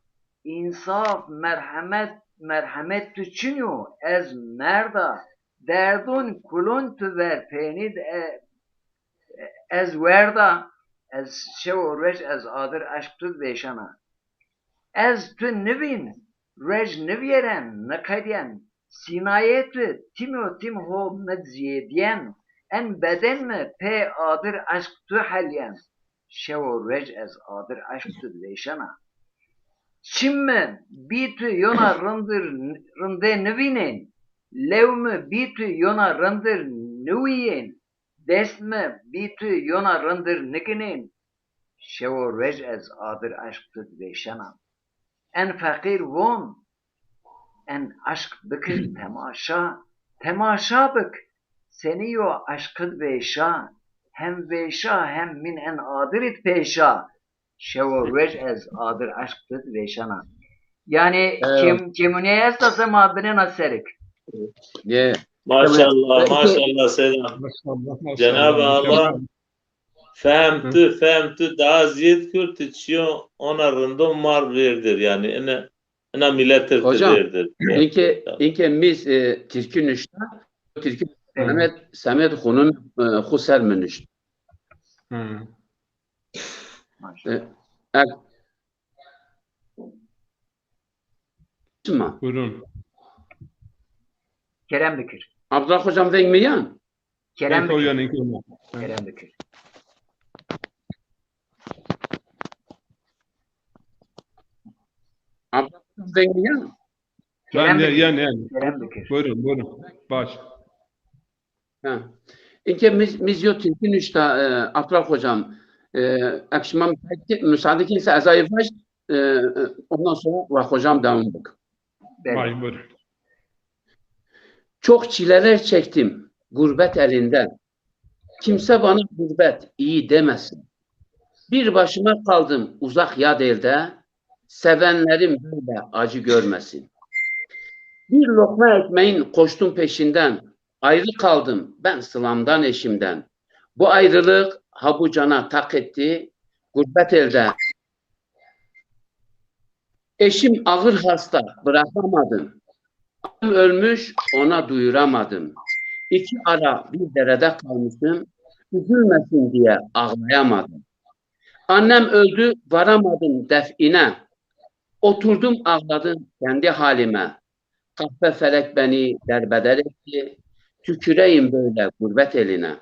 Însaf, merhemet, merhemet tu çin yo, ez merda. Derdon kulon tu ver pênî de, e, ez werda. Ez şew û ruej ez adir eşq tu di vêşena. Ez tu nivîn, ruej nivîyeren, niqedyen. Sînayê tu tîm û tîm ho mi zîyêdyen. En beden mi pê adir eşq tu helyen. Şew û ruej ez adir eşq tu di vêşena. Çim mi bî tu yona rindir, rindê nivînên. Lew mi bî tu yona rindir niwîyên. Dest mi bî tu yona rindir niginên. Şew û ruej ez adir eşq tu di vêşena. En feqîr von, en eşq bikir temaşa, temaşa bik, senî yo eşq id vêşa, hem vêşa hem mîn en adir id pêşa. Şew û ruej ez adir eşq tu di vêşena. Yanî kêm-, kêmunîye esta se ma binena serik. Ye. Maşallah, maşallah Selam. Maşallah, maşallah. Cenab-ı Allah fehm tu, fehm tu daha ziyed kir, tu çiyo ona rindon mar verdir. Yani ina, ina miletir tu verdir. Hocam, inke, inke miz, e, tirkî nuşta, tirkî Semed, Semed xunun, e, xu ser mi nuşt. E, e, Çima? Buyurun. Kerem bikir. Abdullah hocam veng mi yan? Kerem bikir. Kerem bikir. Abdullah hocam veng mi yan? Kerem bikir. Yan, yan. Kerem bikir. Buyurun, buyurun. Baş. Ha. Inke miz, miz yo tirkî nuşta, e, Abdullah hocam. E, ek şima müsaade, müsaade ki ise ez ay vaş, e, e, ondan sonra Vah hocam devam bak. Belli. Vay, buyurun. Çok çileler çektim gurbet elinden. Kimse bana gurbet iyi demesin. Bir başıma kaldım uzak yad elde. Sevenlerim böyle acı görmesin. Bir lokma ekmeğin koştum peşinden. Ayrı kaldım ben sılamdan eşimden. Bu ayrılık ha bu cana tak etti. Gurbet elde. Eşim ağır hasta, bırakamadım. Annem ölmüş, ona duyuramadım. İki ara bir derede kalmışım. Üzülmesin diye ağlayamadım. Annem öldü, varamadım def'ine. Oturdum ağladım kendi halime. Kahpe felek beni derbeder etti. Tüküreyim böyle gurbet eline.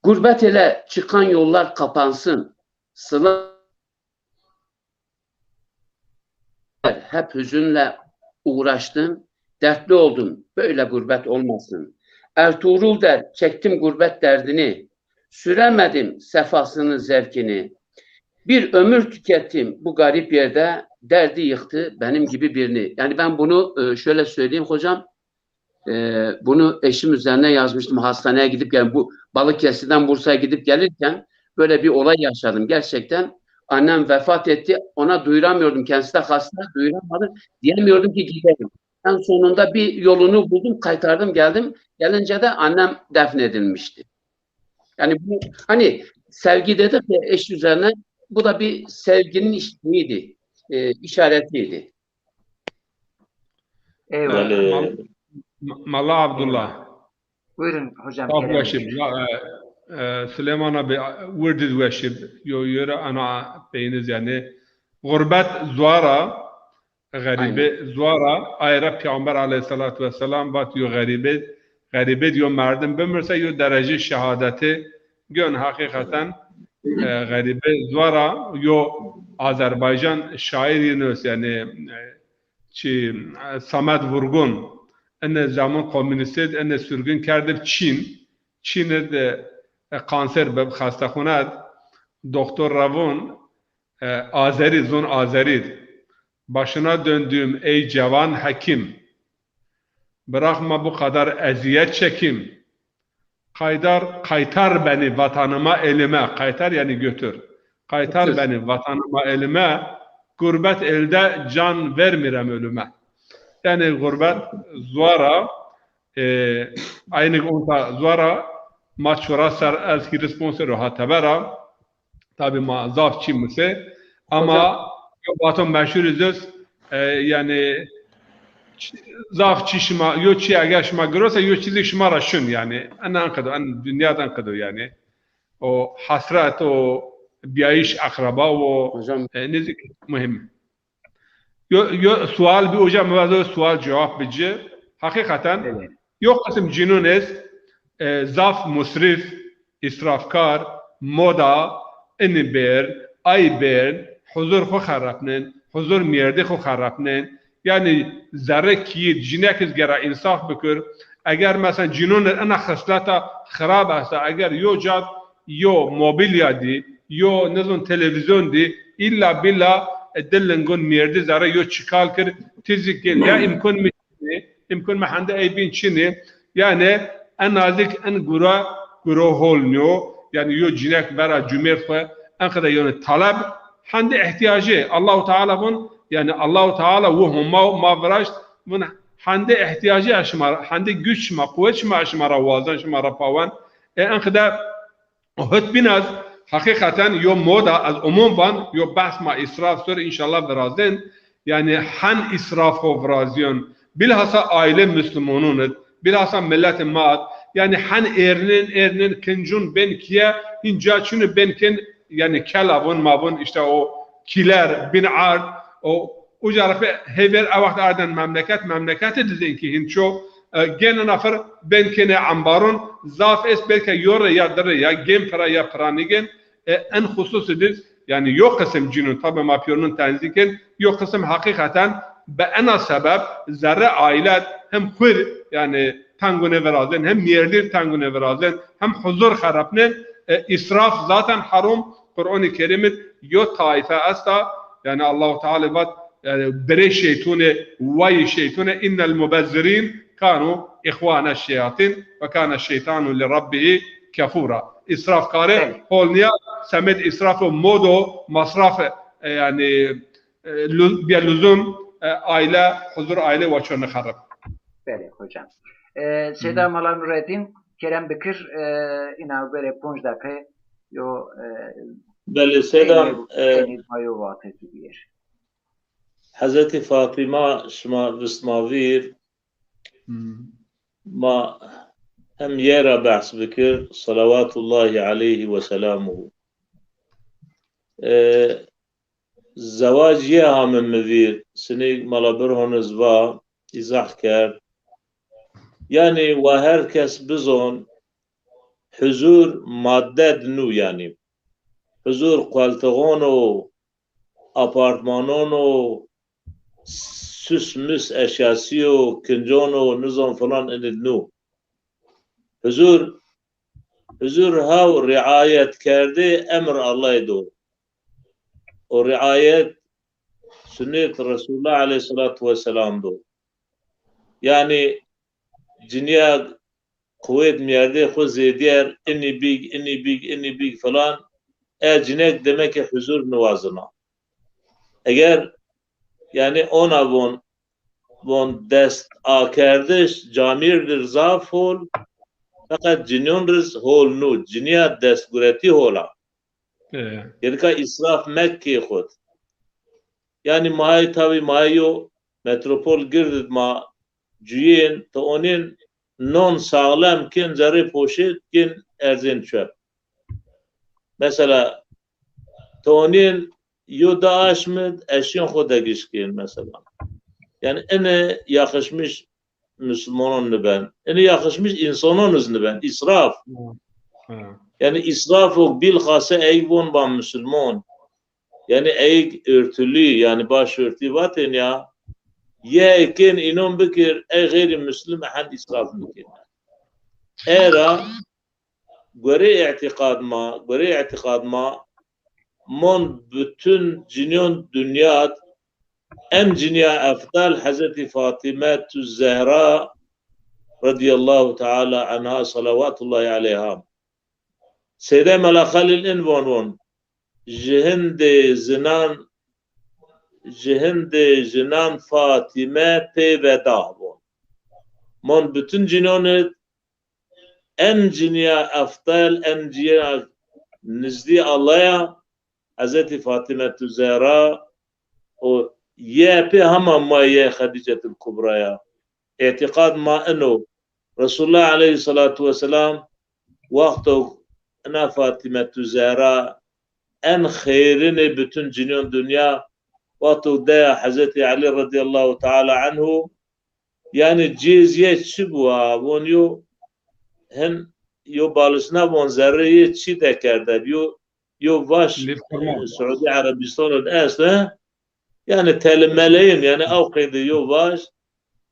Gurbet ele çıkan yollar kapansın. Sıla hep hüzünle uğraştım. Dertli oldum. Böyle gurbet olmasın. Ertuğrul der, çektim gurbet derdini. Süremedim sefasını, zevkini. Bir ömür tükettim bu garip yerde, derdi yıktı benim gibi birini. Yani ben bunu, e, şöyle söyleyeyim hocam, e, bunu eşim üzerine yazmıştım. Hastaneye gidip, yani bu Balıkesir'den Bursa'ya gidip gelirken böyle bir olay yaşadım. Gerçekten annem vefat etti. Ona duyuramıyordum. Kendisi de hasta, duyuramadım. Diyemiyordum ki gidelim. En sonunda bir yolunu buldum, kaytardım, geldim. Gelince de annem defnedilmişti. Yani bu, hani sevgi dedik ya eş üzerine, bu da bir sevginin şeyiydi, e, işaretiydi. Eyvallah. Mal-, Mala Abdullah. Buyurun hocam, Kerem Bey. Weşib. La, e, e, Süleyman abi, wirdiz weşib. Yo, yöre ana peynîz yani. Gurbet zuara, xerîbê zuara, aye ra Peyxamber aleyhisselatu vesselam vat, yo xerîbê, xerîbê di yo merdim bimirse, yo derecê şehadetî gön. Heqîqeten, e, xerîbê zuara yo Azerbaycan şaîrî nus, yanî, e, çi, e, Samet Vurgun, ene zaman komünîstê di, ene sürgün kerdib Çîn. Çîn id, e, kanser bib, xestexune id, doktor ra vun, e, Azerî, zun Azerî di. Başına döndüğüm ey cevan hekim, bırakma bu kadar eziyet çekim. Kaydar, kaytar beni vatanıma elime. Kaytar yani götür. Kaytar beni vatanıma elime. Gurbet elde can vermirem ölüme. Yanî xurbet zuar a, e, aynik onta zuar a, ma çora ser ez ki responsero ha teber a. Tabî ma zaf çî muse. Ama yo baton meşhur iz, e, yanî ç-, zaf çî şima, yo çî eger şima girose, yo çîzik şima ra şin yanî. En, en qedo, en dinya de en qedo yanî. O hasret, o biyayîş akraba, o, e, nêzik muhîm. Yo, yo sual bî, hocam, mi vazo sual cewab bici. Heqîqeten yo qisim cînûn est, e, zaf musrîf, îsrafkar, moda, inî bêrn, ay bêrn, huzur xwu xerepnên, huzur mîyerdî xwu xerepnên. Yanî zerre kîyît, jinek iz gera însaf bikir. Eger mesela cînûn ina xisleta xirab esta, eger yo cad yo mobilya dî, yo nizon televîzyon dî, îlla bîlla, e, di lingon mîyerdî zerre yo çikal kir, tîzik gên ya îmkon mi çinî, îmkon mi hende ey bîn çinî. Yanî en nazik en gura guro hol nîyo. Yanî yo cînek vera cumêrd xwu en qede yonî taleb, hende îhtîyacî. Allahu Teala vun, yanî Allahu Teala wu Homa ma viraşt, vun hende îhtîyacî ez şima ra, hende güç şima, quwet şima ez şima ra wazen, şima ra pawen. E, en qede O hut bîn ez heqîqeten yo moda, ez umum van, yo behs ma îsraf ser înşallah virazên. Yanî hen îsraf xo virazîyon. Bilhassa aîle muslumonûn id, bilhassa miletê ma id. Yanî hen êrnên, êrnên kincûn bên kîye, hîn ca çinû bên kên, yanî kela vûn, ma vûn îşte o kîler, bîn erd, o Uca ra pê hêver a wext arden memleket, memleketê dizên ki hîn ço, e, gênena fir bên kênê embarûn, zaf est belke yo rê ya di rê ya gên pira ya pira nîgên, e, en xususî diz, yanî yo qisim cînûn, tabî ma pîyorûn tenzî kên, yo qisim heqîqeten bi ena sebeb zerre aîlet hem xwir, yanî tengûnê virazên, hem mîyerdîr tengûnê virazên, hem huzur xerepnên, e, îsraf zaten herom, Qur'anê Kerîm id yo taife esta, yanî Allahu Teala vat, yanî birê şeytûnê, wayî şeytûnê, "Innel mubezzirîn kanu ihwane şeyatîn ve kane şeytanu li rabbihî kefûra." Îsrafkarê hol nîya, semed îsraf û modo masraf, e, yanî, e, lu-, bîya luzum, e, aîle, huzur aîle wa ço nixerib. Belê hocam. E, Seyda Mala Nureddin, kerem bikir, e, îna verê ponc deqe yo, e, Belê, Seyda, peynî, e, peynî ma yo vatê tu bîyer. Hezretî Fatîma şima vist ma vîr, ma hem yê ra behs bikir, salawatullahî aleyhî ve selamuhu. E, zewac yê ame mi vîr, sinî Mala Birhon iz va, îzah kerd. Yanî wa her kes bizon, huzur madde di nû yanî. Huzur qoltixon o, apartmanon o, sus mus eşyasî yo, kincon o, nizon filan inî di nû. Huzur, huzur haw riayet kerdê emr Allahî do. O riayet sunnet Resulullah aleyhissalatu vesselam do. Yanî cinîya quwet mîyerdê xwu zêdîyer, inî bîg, inî bîg, inî bîg filan. E, cinek demek ki huzur niwazena. Eger, yanî ona von, von dest akerdiş camîrdir zaf hol, feqet cinyon riz hol nû, cinîya destguretî hol a. E. Gereka îsraf mekê xwu d. Yanî ma yê tabî ma yê yo metropol gird id ma cuyên, ti onên non saxlem kên zerrê poşet, kên erzên çöp. Mesela, ti onên yo di aşm id eşyon xwu degiş kên mesela. Yanî ine yakışmış Müslümanon niben. Ine yakışmış insanon iz niben. İsraf. Hı. Hı. Yanî îsraf o bilxase eyg von ban Müslüman. Yanî eyg örtülü, yanî başörtü vatên ya. Yê ey kên înon bikir, ey xeyrî Müslüm hen îsraf nikên. Era, gorê îtîqad ma, gorê îtîqad ma, mon bütün cinyon dinyad, em cinîya efdal Hezretî Fatîmetu Zehra radîyallahu teala anha salawatullahî aleyha. Seyda Mela Xalîl in von von. Ji hindê zinan jihindê jinan Fatîme pê veda von. Mon bütün cinon id en cinîya eftel, en cinîya nizdî Allah ya, Hezretî Fatîmetu Zehra û yê pê hema ma yê Xedîcetul Kubra ya. Îtîqad ma ino. Resulullah aleyhissalatu vesselam wexto ina Fatîmetu Zehra en xeyrinê bütün cinîyon dinya, wexto deya Hezretî Elî radîyallahu teala anhu, yanî cêz yê çi bû a? Von yo hin yo balişna von zerrê yê çi dekerde bi? Yo, yo vaş, Lîf kurma. E, Suudi Erebistan id est, he? Yanî telimeleyin, yanî ew qeyde yo vaş,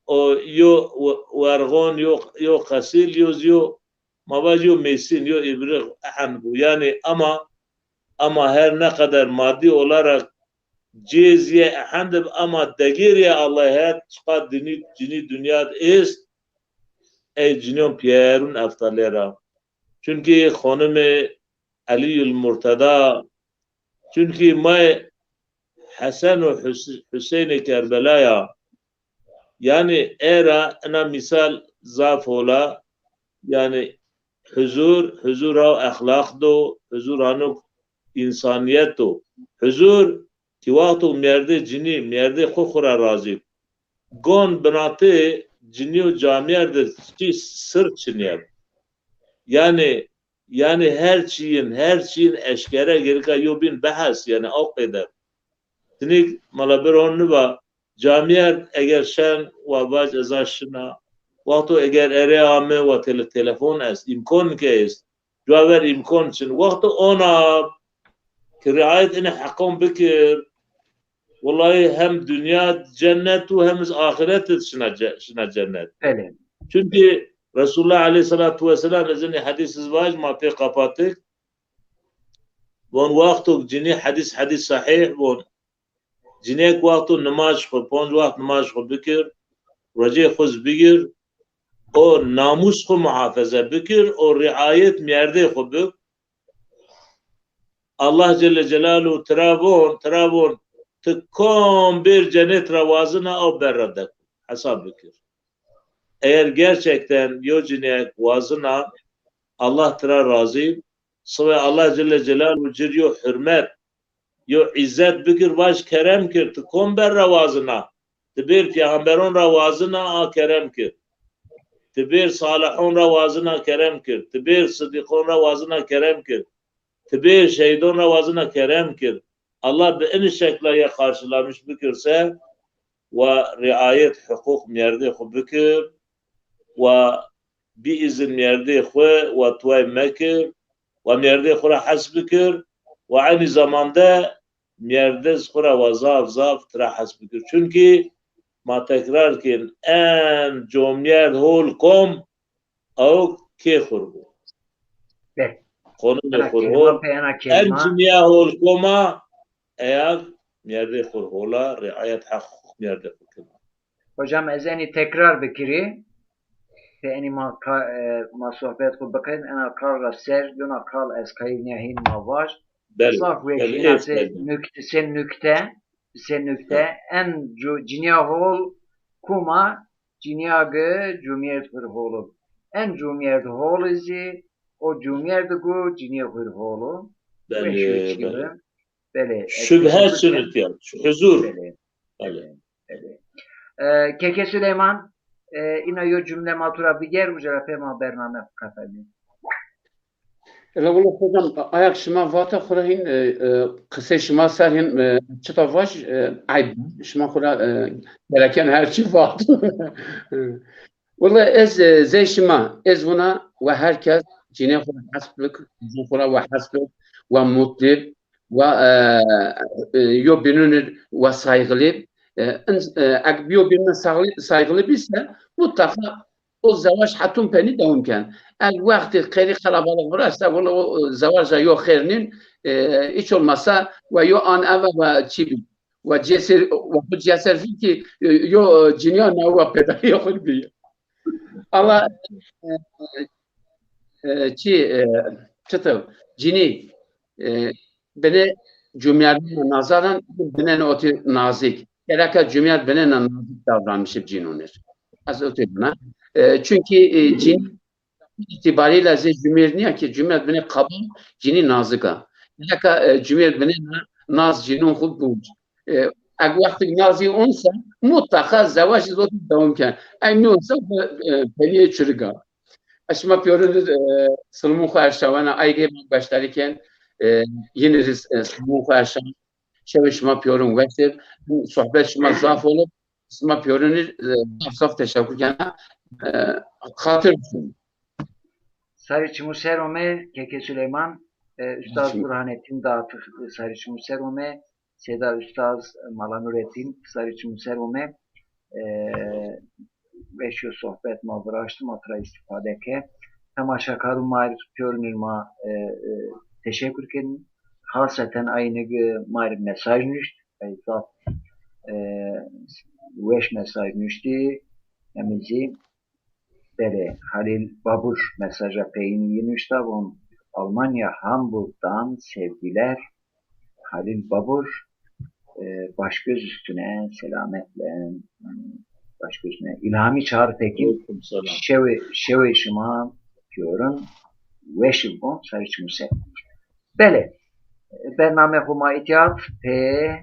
o yo we-, werxon, yo, yo qesil, yo, yo, ma vaj yo mêsîn, yo îbrix, ehan bû. Yanî ama, ama her ne kadar maddi olarak cêz yê ehan de bi, ama degêrê Allah her çiqa dinî, cinî dinya de est, ey cinîyon pîyerun eftalê ra. Çunkî xonimê Elîyul Murteda, çunkî may Hesen û Hus-, Huseynê Kerbela ya. Yanî era ina mîsal zaf hol a. Yanî huzur, huzur haw exlaq do, huzur hanuk însanîyet do. Huzur ki wexto mîyerdê cinî, mîyerdê xwu xwu ra razî. Gon binatê cinî û camîyerde çi sir çinîyeb. Yanî, yanî her çîyin, her çîyin eşkere gerika yo bîn behs, yanî ew qeyde. Tinîk mala bir on niva, camîyerd eger şen wa vaj ez a şina, wexto eger erê ame wa tele-, telefon est, îmkon ke est, cuwa ver îmkon çin. Wexto ona ki riayet inê heqon bikir, wellahî hem dinya cennet û hem iz axiret id şina ce-, şina cennet. Belê. Çunkî Resulullah aleyhissalatu vesselam, ez inê hedîs iz vaj, ma pê qapatik. Von wexto cinî, hedîs, hedîs sahîh von. Cinîyek wexto nimaj xwu, ponc wext nimaj xwu bikir, rocê xwu iz bigir, o namûs xwu muhafeze bikir, o riayet mîyerdê xwu bik. Allah Celle Celaluhu tira von, tira von, ti kom bêr cenêt ra wazina, ew ber ra dekun. Hesab bikir. Eger gerçekten yo cinîyek wazina, Allah tira razî, sibê Allah Celle Celaluhu cir yo hurmet, yo îzzet bikir, vaj kerem kir, ti kom ber ra wazina? Ti bêr peyxamberon ra wazina, a kerem kir. Ti bêr salihon ra wazina, kerem kir. Ti bêr sidîqon ra wazina, kerem kir. Ti bêr şehîdon ra wazina, kerem kir. Allah bi inî şekla ya qarşılamış bikir se, wa riayet huquq mîyerdê xwu bikir, wa bi izin mîyerdê xwu wa tuway mekir, wa mîyerdê xwu ra hes bikir, wa eynî zamande mîyerdê xwu ra wa zaf zaf tira hes bikir. Çunkî ma tekrar kên, en comîyerd hol kom, ew kê xwu r bû. Be. Xonimê xwu r hol. Ena kelîma, ena kelîma. En cinîya hol kom a, eya mîyerdê xwu r hol a, riayet heq mîyerdê xwu r kena. Hocam, ez enî tekrar bikirî. Pê enî ma ka-, e, ma sohbet xwu biqên, ena kal ra ser, yona kal ez kayî nîya hîn ma vaj. Belê, zaf belê, weşîna se nukte, se nukte, se nukte, en cu-, cinîya hol kom a, cinîya gi cumîyerd xwu r hol o. En cumîyerd hol zî, o cumîyerd gu cinîya xwu r hol o. Belê, belê. Belê, şubhe çin îtya, huzur. Belê. Belê. Belê. E, Keke Süleyman, e, ina yo cumle ma tu ra biger, uca ra pê ma bername qefenê. Ela wela hocam, ayak şima vata xura hîn, e, e, qisey şima ser hîn, e, çita vaj, e, ayb. Şima xura, e, gereken her çî vat. Wela ez, e, zey şima, ez vuna we her kes cinê xura hesb bik, zey xura we hesb bik, we mutlu, we, e, e, yo bînûn ir we saygılı. E, in, e, eg yo bînûn saygılı, saygılı bî se, mutlaka o zewac hetun penî dewam ken. Eg wextî qerî qelabalix viraşte, wela o, e, zewac ra yo xêr nîn, e, hiç olmazsa we yo an eve we çî bî. Wa cêsir, wa xo cêsir ki, e, yo, e, cinîya nawa pêdayê xo bî. Ama, e, e, çi, e, çito, cinî, e, bine cumyerdina nazaran binena otê nazik. Gereka cumyerd binena nazik davranışi bi cînûn ir. Ez otê bina. E, çünkü, e, cîn itibariyle zê cumyerd niya ki cumyerd binê kaba, cînî nazik a. Gereka, e, cumyerd binena naz cînûn xu bûc. E, eg wextêk nazî onsa, mutlaka zewaj zî zotî dewam ken. Eg nîonsa, e, pelîyê çurik a. Ez şima pîyorin, e, silmûn xu erşawena, aygê ma beşdarî ken, e, yînî rî, e, silmûn xu erşaw. Şewê şima pîyorin weş ib. Sohbet şima zaf ol ib. Şima pîyorin rî, e, zaf zaf teşekur kena. E, xatir bisin. Sarê çimû ser ome, Keke Suleyman, e, Ustaz Burhanettin Dağıtık, e, sarê çimû ser ome, Seyda Ustaz, e, Mala Nurettin, sarê çimû ser ome, e, weşîyo sohbet ma viraşt, ma tira îstîfade ke. Temaşekarû ma rê pîyorin rê ma, e, e, teşekur ken. Xaseten aynik, e, ma rê mesaj nuşt, e, zaf, e, weş mesaj nuştî, hemî zî. Belê, Halîl Babur mesaja peyînî yi nuşta, von, Almanya, Hamburg'dan sevgiler. Halil Babur, e, baş göz üstüne, selametle, baş gözüne. İlhami Çağrı Tekin, aleyküm selam. Şewê, şewê şima pîyorin weş ib, von, sarê çimû ser. Belê, bername xu ma îtya pê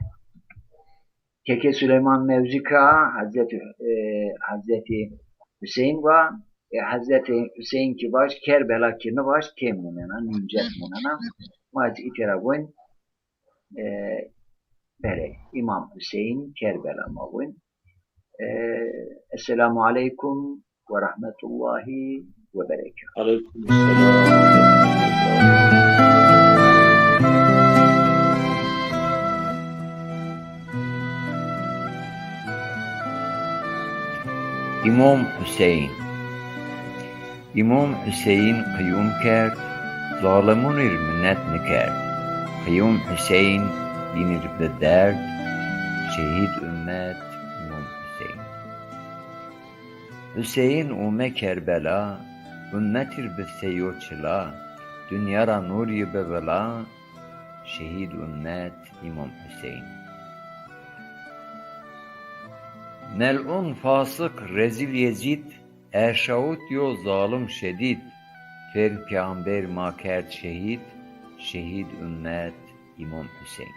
Keke Suleyman mewzî ka Hezretî, e, Hezretî Hüseyin va, e, Hezretî Hüseyin ki vaj, Kerbela ki nivaj, kê monena, nîmcet monena. Ma zî îtera voyn, e, belê, Îmam Hüseyin, Kerbela ma voyn. E, Esselamu Aleyküm ve Rahmetullahi ve Berekatuhu. Aleyküm selam. Îmom Huseyn. Îmom Huseyn qeyûm kerd, zalimûn ir minnet nikerd. Qeyûm Huseyn bîn ir bi derd, şehîd ummet Îmom Huseyn. Huseyn ume Kerbela, ummet ir bi seyo çila, dinya ra nûr yi bi vila, şehîd ummet Îmom Huseyn. Mel'un, fasık, rezil Yezîd, erşawit yo zalim şedîd, fêrn peyamber ma kerd şehîd, şehîd ummet Îmom Huseyn.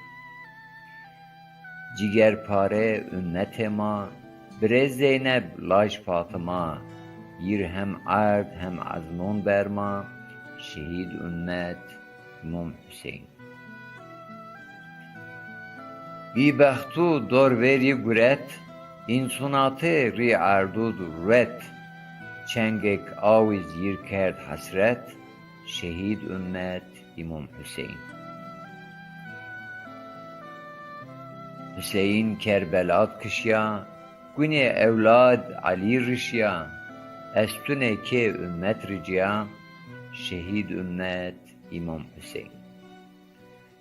Cigerpare ummetê ma, birê Zeyneb, laj Fatıma, yir hem erd hem ezmon ber ma, şehîd ummet Îmom Huseyn. Bîbextu dor ver yi guret, însunatê rî erdû d ruet, çengêk awiz yir kerd hesret, şehîd ummet Îmom Huseyn. Huseyn Kerbela d kişya, gunê ewlad Elî rişya, estunê kê ummet ricya, şehîd ummet Îmom Huseyn.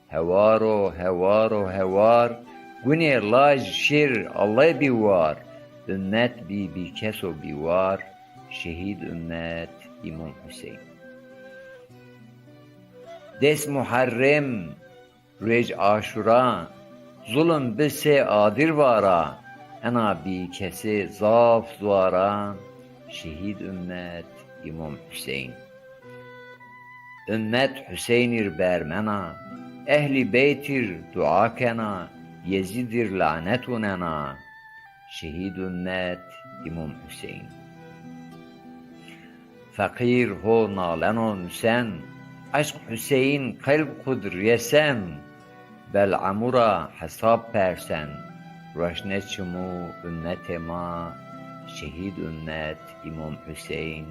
Hewaro, hewaro, hewar, gunê laj şêr Allay bî war, ummet bî bî keso bî war, şehîd ummet Îmom Huseyn. Des Muharrem, ruêc Aşura, zulm bi sê adir vara, ena bî kesê zaf zuara, şehîd ummet Îmom Huseyn. Ummet Huseyn ir bermena, ehlî beyt ir dua kena, Yezîd ir lanet unena, şehîd ummet Îmom Huseyn. Feqîr ho naleno nusen, eşq Huseyn qelb xu d riyesen, Bel'emû ra hesab persen, roşne çimû ummetê ma, şehîd ummet Îmom Huseyn,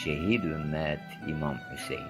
şehîd ummet Îmom Huseyn.